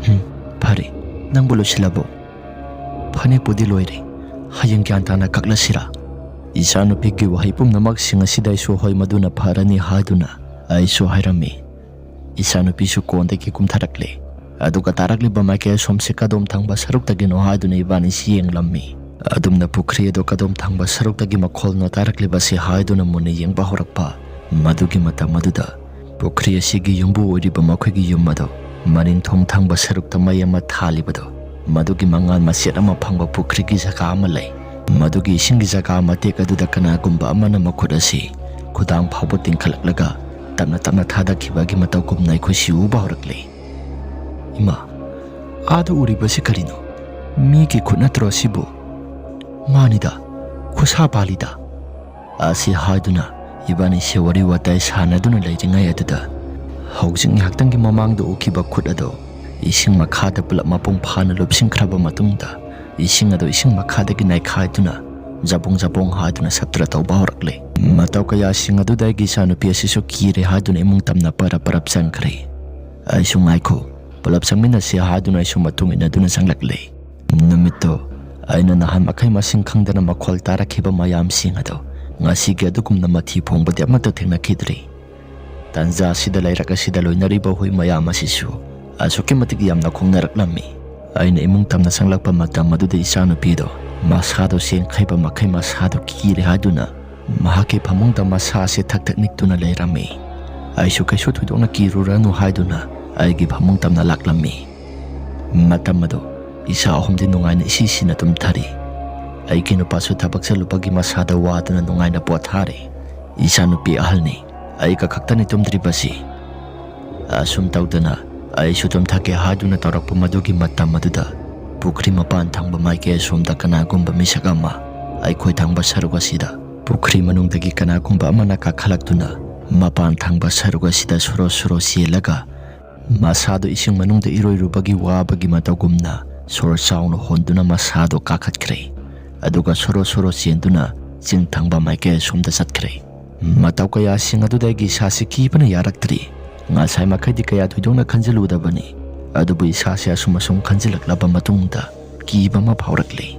"ꯎꯝ, ꯐꯔꯦ, "ꯅꯪꯕꯨ ꯂꯣꯏꯁꯤꯜꯂꯕꯣ?" "ꯐꯅꯦꯛꯄꯨꯗꯤ ꯂꯣꯏꯔꯦ꯫ ꯍꯌꯦꯡ ꯒ꯭ꯌꯥꯟ ꯇꯥꯅ ꯀꯛꯂꯁꯤꯔꯥ?" ꯏꯆꯥꯅꯨꯄꯤꯒꯤ ꯋꯥꯍꯩ ꯄꯨꯝꯅꯃꯛꯁꯤꯡ ꯑꯁꯤꯗ ꯑꯩꯁꯨ "ꯍꯣꯏ, ꯃꯗꯨꯅ ꯐꯔꯅꯤ" ꯍꯥꯏꯗꯨꯅ ꯑꯩꯁꯨ ꯍꯥꯏꯔꯝꯃꯤ꯫ ꯏꯆꯥꯅꯨꯄꯤꯁꯨ ꯀꯣꯟꯗꯒꯤ ꯀꯨꯝꯊꯔꯛꯂꯦ꯫ ꯑꯗꯨꯒ ꯇꯥꯔꯛꯂꯤꯕ ꯃꯥꯏꯀꯩ ꯑꯁꯣꯝꯁꯦ ꯀꯗꯣꯝ ꯊꯪꯕ ꯁꯔꯨꯛꯇꯒꯤꯅꯣ ꯍꯥꯏꯗꯨꯅ ꯏꯕꯥꯅꯤꯁꯤ ꯌꯦꯡꯂꯝꯃꯤ꯫ ꯑꯗꯨꯝꯅ ꯄꯨꯈ꯭ꯔꯤ ꯑꯗꯨ ꯀꯗꯣꯝ ꯊꯪꯕ ꯁꯔꯨꯛꯇꯒꯤ ꯃꯈꯣꯜꯅꯣ ꯇꯥꯔꯛꯂꯤꯕꯁꯤ ꯍꯥꯏꯗꯨꯅ ꯃꯨꯟꯅ ꯌꯦꯡꯕ ꯍꯧꯔꯛꯄ꯫ ꯃꯗꯨꯒꯤ ꯃꯇꯝ ꯑꯗꯨꯗ ꯄꯨꯈ꯭ꯔꯤ ꯑꯁꯤꯒꯤ ꯌꯨꯝꯕꯨ ꯑꯣꯏꯔꯤꯕ ꯃꯈꯣꯏꯒꯤ ꯌꯨꯝ ꯑꯗꯨ ꯃꯅꯤꯡ ꯊꯣꯡ ꯊꯪꯕ ꯁꯔꯨꯛꯇ ꯃꯩ ꯑꯃ ꯊꯥꯜꯂꯤꯕꯗꯨ, ꯃꯗꯨꯒꯤ ꯃꯉꯥꯜ ꯃꯆꯦꯠ ꯑꯃ ꯐꯪꯕ ꯄꯨꯈ꯭ꯔꯤꯒꯤ ꯖꯒꯥ ꯑꯃ ꯂꯩ꯫ ꯃꯗꯨꯒꯤ ꯏꯁꯤꯡꯒꯤ ꯖꯒꯥ ꯃꯇꯦꯛ ꯑꯗꯨꯗ ꯀꯅꯥꯒꯨꯝꯕ ꯑꯃꯅ ꯃꯈꯨꯠ ꯑꯁꯤ ꯈꯨꯗꯥꯡ ꯐꯥꯎꯕ ꯇꯤꯡꯈꯠꯂꯛꯂꯒ ꯇꯞꯅ ꯇꯞꯅ ꯊꯥꯗꯈꯤꯕꯒꯤ ꯃꯇꯧꯒꯨꯝꯅ ꯑꯩꯈꯣꯏꯁꯤ ꯎꯕ ꯍꯧꯔꯛꯂꯦ꯫ "ꯏꯃꯥ, ꯑꯥꯗ ꯎꯔꯤꯕꯁꯤ ꯀꯔꯤꯅꯣ? ꯃꯤꯒꯤ ꯈꯨꯠ ꯅꯠꯇ꯭ꯔꯣ ꯑꯁꯤꯕꯨ?" "ꯃꯥꯅꯤꯗ, ꯈꯨꯠꯁꯥ ꯄꯥꯜꯂꯤꯗ" ꯑꯁꯤ ꯍꯥꯏꯗꯨꯅ ꯏꯕꯥꯅꯤꯁꯦ ꯋꯥꯔꯤ ꯋꯥꯇꯥꯏ ꯁꯥꯟꯅꯗꯨꯅ ꯂꯩꯔꯤꯉꯩ ꯑꯗꯨꯗ, ꯍꯧꯖꯤꯛ ꯉꯥꯏꯍꯥꯛꯇꯪꯒꯤ ꯃꯃꯥꯡꯗ ꯎꯈꯤꯕ ꯈꯨꯠ ꯑꯗꯣ ꯏꯁꯤꯡ ꯃꯈꯥꯗ ꯄꯨꯂꯞ ꯃꯄꯨꯡ ꯐꯥꯅ ꯂꯨꯞꯁꯤꯟꯈ꯭ꯔꯕ ꯃꯇꯨꯡꯗ, ꯏꯁꯤꯡ ꯑꯗꯣ ꯏꯁꯤꯡ ꯃꯈꯥꯗꯒꯤ ꯅꯩꯈꯥꯏꯗꯨꯅ ꯖꯕꯣꯡ ꯖꯕꯣꯡ ꯍꯥꯏꯗꯨꯅ ꯁꯞꯇ꯭ꯔ ꯇꯧꯕ ꯍꯧꯔꯛꯂꯦ꯫ ꯃꯇꯧ ꯀꯌꯥꯁꯤꯡ ꯑꯗꯨꯗ ꯑꯩꯒꯤ ꯏꯆꯥꯅꯨꯄꯤ ꯑꯁꯤꯁꯨ ꯀꯤꯔꯦ ꯍꯥꯏꯗꯨꯅ ꯏꯃꯨꯡ ꯇꯝꯅ ꯄꯔꯞ ꯄꯔꯞ ꯆꯪꯈ꯭ꯔꯦ꯫ ꯑꯩꯁꯨ "ꯉꯥꯏꯈꯣ, ꯄꯨꯂꯞ ꯆꯪꯃꯤꯟꯅꯁꯤ" ꯍꯥꯏꯗꯨꯅ ꯑꯩꯁꯨ ꯃꯇꯨꯡ ꯏꯟꯅꯗꯨꯅ ꯆꯪꯂꯛꯂꯦ꯫ ꯅꯨꯃꯤꯠꯇꯣ ꯑꯩꯅ ꯅꯍꯥꯟ ꯃꯈꯩ ꯃꯁꯤꯡ ꯈꯪꯗꯅ ꯃꯈꯣꯜ ꯇꯥꯔꯛꯈꯤꯕ ꯃꯌꯥꯝꯁꯤꯡ ꯑꯗꯣ ꯉꯁꯤꯒꯤ ꯑꯗꯨꯒꯨꯝꯅ ꯃꯊꯤ ꯐꯣꯡꯕꯗꯤ ꯑꯃꯠꯇ ꯊꯦꯡꯅꯈꯤꯗ꯭ꯔꯤ꯫ ꯇꯥꯟꯖꯥ ꯑꯁꯤꯗ ꯂꯩꯔꯛ ꯑꯁꯤꯗ ꯂꯣꯏꯅꯔꯤꯕ ꯍꯨꯏ ꯃꯌꯥꯝ ꯑꯁꯤꯁꯨ ꯑꯁꯨꯛꯀꯤ ꯃꯇꯤꯛ ꯌꯥꯝꯅ ꯈꯣꯡꯅꯔꯛꯂꯝꯃꯤ꯫ ꯑꯩꯅ ꯏꯃꯨꯡ ꯇꯝꯅ ꯆꯪꯂꯛꯄ ꯃꯇꯝ ꯑꯗꯨꯗ ꯏꯆꯥꯅꯨꯄꯤꯗꯣ ꯃꯁꯥꯗꯣ ꯆꯦꯟꯈꯩꯕ ꯃꯈꯩ ꯃꯁꯥꯗꯣ ꯀꯤꯔꯦ ꯍꯥꯏꯗꯨꯅ ꯃꯍꯥꯛꯀꯤ ꯐꯃꯨꯡꯗ ꯃꯁꯥ ꯑꯁꯤ ꯊꯛ ꯊꯛ ꯅꯤꯛꯇꯨꯅ ꯂꯩꯔꯝꯃꯤ꯫ ꯑꯩꯁꯨ ꯀꯩꯁꯨ ꯊꯣꯏꯗꯣꯛꯅ ꯀꯤꯔꯨꯔꯅꯨ ꯍꯥꯏꯗꯨꯅ ꯑꯩꯒꯤ ꯐꯃꯨꯡ ꯇꯝꯅ ꯂꯥꯛꯂꯝꯃꯤ꯫ ꯃꯇꯝ ꯑꯗꯨ ꯏꯆꯥ ꯑꯍꯨꯝꯗꯤ ꯅꯨꯡꯉꯥꯏꯅ ꯏꯁꯤ ꯁꯤꯅ ꯇꯨꯝꯊꯔꯤ꯫ ꯑꯩꯒꯤ ꯅꯨꯄꯥꯁꯨ ꯊꯕꯛ ꯆꯠꯂꯨꯕꯒꯤ ꯃꯁꯥꯗ ꯋꯥꯗꯨꯅ ꯅꯨꯡꯉꯥꯏꯅ ꯄꯣꯊꯥꯔꯤ꯫ ꯏꯆꯥꯅꯨꯄꯤ ꯑꯍꯜꯅꯤ, ꯑꯩꯒ ꯈꯛꯇꯅꯤ ꯇꯨꯝꯗ꯭ꯔꯤꯕꯁꯤ꯫ ꯑꯁꯨꯝ ꯇꯧꯗꯅ ꯑꯩꯁꯨ ꯇꯨꯝꯊꯒꯦ ꯍꯥꯏꯗꯨꯅ ꯇꯧꯔꯛꯄ ꯃꯗꯨꯒꯤ ꯃꯇꯝ ꯑꯗꯨꯗ ꯄꯨꯈ꯭ꯔꯤ ꯃꯄꯥꯟ ꯊꯪꯕ ꯃꯥꯏꯀꯩ ꯑꯁꯣꯝꯗ ꯀꯅꯥꯒꯨꯝꯕ ꯃꯤꯁꯛ ꯑꯃ ꯑꯩꯈꯣꯏ ꯊꯪꯕ ꯁꯔꯨꯛ ꯑꯁꯤꯗ ꯄꯨꯈ꯭ꯔꯤ ꯃꯅꯨꯡꯗꯒꯤ ꯀꯅꯥꯒꯨꯝꯕ ꯑꯃꯅ ꯀꯥꯈꯠꯂꯛꯇꯨꯅ ꯃꯄꯥꯟ ꯊꯪꯕ ꯁꯔꯨꯛ ꯑꯁꯤꯗ ꯁꯣꯔꯣ ꯁꯣꯔꯣ ꯆꯦꯜꯂꯒ ꯃꯁꯥꯗꯨ ꯏꯁꯤꯡ ꯃꯅꯨꯡꯗ ꯏꯔꯣꯏꯔꯨꯕꯒꯤ ꯋꯥꯕꯒꯤ ꯃꯇꯧꯒꯨꯝꯅ ꯁꯣꯔ ꯆꯥꯎꯅ ꯍꯣꯟꯗꯨꯅ ꯃꯁꯥꯗꯨ ꯀꯥꯈꯠꯈ꯭ꯔꯦ꯫ ꯑꯗꯨꯒ ꯁꯣꯔꯣ ꯁꯣꯔꯣ ꯆꯦꯟꯗꯨꯅ ꯆꯤꯡ ꯊꯪꯕ ꯃꯥꯏꯀꯩ ꯑꯁꯣꯝꯗ ꯆꯠꯈ꯭ꯔꯦ꯫ ꯃꯇꯧ ꯀꯌꯥꯁꯤꯡ ꯑꯗꯨꯗ ꯑꯩꯒꯤ ꯏꯁꯥꯁꯤ ꯀꯤꯕꯅ ꯌꯥꯔꯛꯇ꯭ꯔꯤ꯫ ꯉꯁꯥꯏ ꯃꯈꯩꯗꯤ ꯀꯌꯥ ꯊꯣꯏꯗꯣꯛꯅ ꯈꯟꯖꯤꯜꯂꯨꯗꯕꯅꯤ꯫ ꯑꯗꯨꯕꯨ ꯏꯁꯥꯁꯦ ꯑꯁꯨꯝ ꯑꯁꯨꯝ ꯈꯟꯖꯤꯜꯂꯛꯂꯕ ꯃꯇꯨꯡꯗ ꯀꯤꯕ ꯑꯃ ꯐꯥꯎꯔꯛꯂꯤ꯫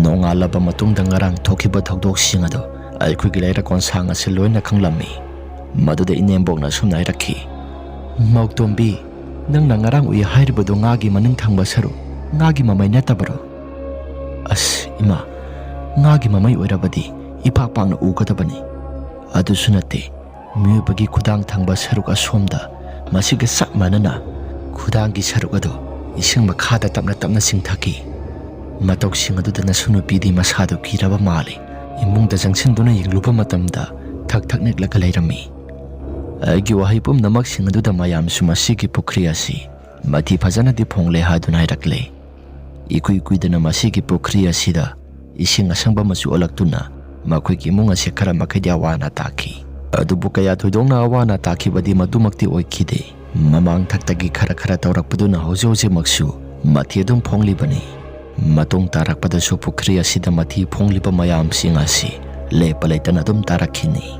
ꯅꯣꯡꯉꯥꯜꯂꯕ ꯃꯇꯨꯡꯗ ꯉꯔꯥꯡ ꯊꯣꯛꯈꯤꯕ ꯊꯧꯗꯣꯛꯁꯤꯡ ꯑꯗꯨ ꯑꯩꯈꯣꯏꯒꯤ ꯂꯩꯔꯛ ꯀꯣꯟꯁꯥꯡ ꯑꯁꯤ ꯂꯣꯏꯅ ꯈꯪꯂꯝꯃꯤ꯫ ꯃꯗꯨꯗ ꯏꯅꯦꯝꯕꯣꯛꯅ ꯑꯁꯨꯝꯅ ꯍꯥꯏꯔꯛꯈꯤ, "ꯃꯧꯇꯣꯝꯕꯤ, ꯅꯪꯅ ꯉꯔꯥꯡ ꯎꯏ ꯍꯥꯏꯔꯤꯕꯗꯨ ꯉꯥꯒꯤ ꯃꯅꯤꯡ ꯊꯪꯕ ꯁꯔꯨꯛ, ꯉꯥꯒꯤ ꯃꯃꯩ ꯅꯠꯇꯕꯔꯣ?" "ꯑꯁ ꯏꯃꯥ, ꯉꯥꯒꯤ ꯃꯃꯩ ꯑꯣꯏꯔꯕꯗꯤ ꯏꯄꯥꯛ ꯄꯥꯛꯅ ꯎꯒꯗꯕꯅꯤ꯫ ꯑꯗꯨꯁꯨ ꯅꯠꯇꯦ, ꯃꯤꯑꯣꯏꯕꯒꯤ ꯈꯨꯗꯥꯡ ꯊꯪꯕ ꯁꯔꯨꯛ ꯑꯁꯣꯝꯗ ꯃꯁꯤꯒ ꯆꯞ ꯃꯥꯟꯅꯅ ꯈꯨꯗꯥꯡꯒꯤ ꯁꯔꯨꯛ ꯑꯗꯨ ꯏꯁꯤꯡ ꯃꯈꯥꯗ ꯇꯞꯅ ꯇꯞꯅ ꯆꯤꯡꯊꯈꯤ꯫" ꯃꯇꯧꯁꯤꯡ ꯑꯗꯨꯗ ꯅꯁꯨ ꯅꯨꯄꯤꯗꯤ ꯃꯁꯥꯗꯨ ꯀꯤꯔꯕ ꯃꯥꯜꯂꯤ꯫ ꯏꯃꯨꯡꯗ ꯆꯪꯁꯤꯟꯗꯨꯅ ꯌꯦꯡꯂꯨꯕ ꯃꯇꯝꯗ ꯊꯛ ꯊꯛ ꯅꯤꯛꯂꯒ ꯂꯩꯔꯝꯃꯤ꯫ ꯑꯩꯒꯤ ꯋꯥꯍꯩ ꯄꯨꯝꯅꯃꯛꯁꯤꯡ ꯑꯗꯨꯗ ꯃꯌꯥꯝꯁꯨ ꯃꯁꯤꯒꯤ ꯄꯨꯈ꯭ꯔꯤ ꯑꯁꯤ ꯃꯊꯤ ꯐꯖꯅꯗꯤ ꯐꯣꯡꯂꯦ ꯍꯥꯏꯗꯨꯅ ꯍꯥꯏꯔꯛꯂꯦ꯫ ꯏꯀꯨꯏ ꯀꯨꯏꯗꯅ ꯃꯁꯤꯒꯤ ꯄꯨꯈ꯭ꯔꯤ ꯑꯁꯤꯗ ꯏꯁꯤꯡ ꯑꯁꯪꯕ ꯃꯆꯨ ꯑꯣꯜꯂꯛꯇꯨꯅ ꯃꯈꯣꯏꯒꯤ ꯏꯃꯨꯡ ꯑꯁꯤ ꯈꯔ ꯃꯈꯩꯗꯤ ꯑꯋꯥ ꯑꯅꯥ ꯇꯥꯈꯤ꯫ ꯑꯗꯨꯕꯨ ꯀꯌꯥ ꯊꯣꯏꯗꯣꯛꯅ ꯑꯋꯥ ꯑꯅꯥ ꯇꯥꯈꯤꯕꯗꯤ ꯃꯗꯨꯃꯛꯇꯤ ꯑꯣꯏꯈꯤꯗꯦ꯫ ꯃꯃꯥꯡ ꯊꯛꯇꯒꯤ ꯈꯔ ꯈꯔ ꯇꯧꯔꯛꯄꯗꯨꯅ ꯍꯧꯖꯤꯛ ꯍꯧꯖꯤꯛꯃꯛꯁꯨ ꯃꯊꯤ ꯑꯗꯨꯝ ꯐꯣꯡꯂꯤꯕꯅꯤ꯫ ꯃꯇꯨꯡ ꯇꯥꯔꯛꯄꯗꯁꯨ ꯄꯨꯈ꯭ꯔꯤ ꯑꯁꯤꯗ ꯃꯊꯤ ꯐꯣꯡꯂꯤꯕ ꯃꯌꯥꯝꯁꯤꯡ ꯑꯁꯤ ꯂꯦꯞꯄ ꯂꯩꯇꯅ ꯑꯗꯨꯝ ꯇꯥꯔꯛꯈꯤꯅꯤ꯫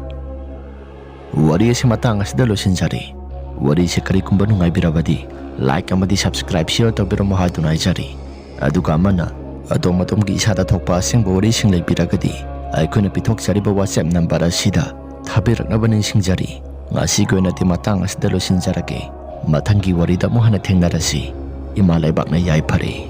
ꯋꯥꯔꯤ ꯑꯁꯤ ꯃꯇꯥꯡ ꯑꯁꯤꯗ ꯂꯣꯏꯁꯤꯟꯖꯔꯦ꯫ ꯋꯥꯔꯤꯁꯦ ꯀꯔꯤꯒꯨꯝꯕ ꯅꯨꯡꯉꯥꯏꯕꯤꯔꯕꯗꯤ like ꯑꯃꯗꯤ subscribe, share ꯇꯧꯕꯤꯔꯝꯃꯣ ꯍꯥꯏꯗꯨꯅ ꯍꯥꯏꯖꯔꯤ꯫ ꯑꯗꯨꯒ ꯑꯃꯅ ꯑꯗꯣꯝ ꯑꯗꯣꯝꯒꯤ ꯏꯁꯥꯗ ꯊꯣꯛꯄ ꯑꯁꯦꯡꯕ ꯋꯥꯔꯤꯁꯤꯡ ꯂꯩꯕꯤꯔꯒꯗꯤ ꯑꯩꯈꯣꯏꯅ ꯄꯤꯊꯣꯛꯆꯔꯤꯕ WhatsApp number ꯑꯁꯤꯗ ꯊꯥꯕꯤꯔꯛꯅꯕ ꯅꯤꯡꯁꯤꯡꯖꯔꯤ꯫ ꯉꯁꯤꯒꯤ ꯑꯣꯏꯅꯗꯤ ꯃꯇꯥꯡ ꯑꯁꯤꯗ ꯂꯣꯏꯁꯤꯟꯖꯔꯒꯦ꯫ ꯃꯊꯪꯒꯤ ꯋꯥꯔꯤꯗ ꯑꯃꯨꯛ ꯍꯟꯅ ꯊꯦꯡꯅꯔꯁꯤ꯫ ꯏꯃꯥ ꯂꯩꯕꯥꯛꯅ ꯌꯥꯏꯐꯔꯦ꯫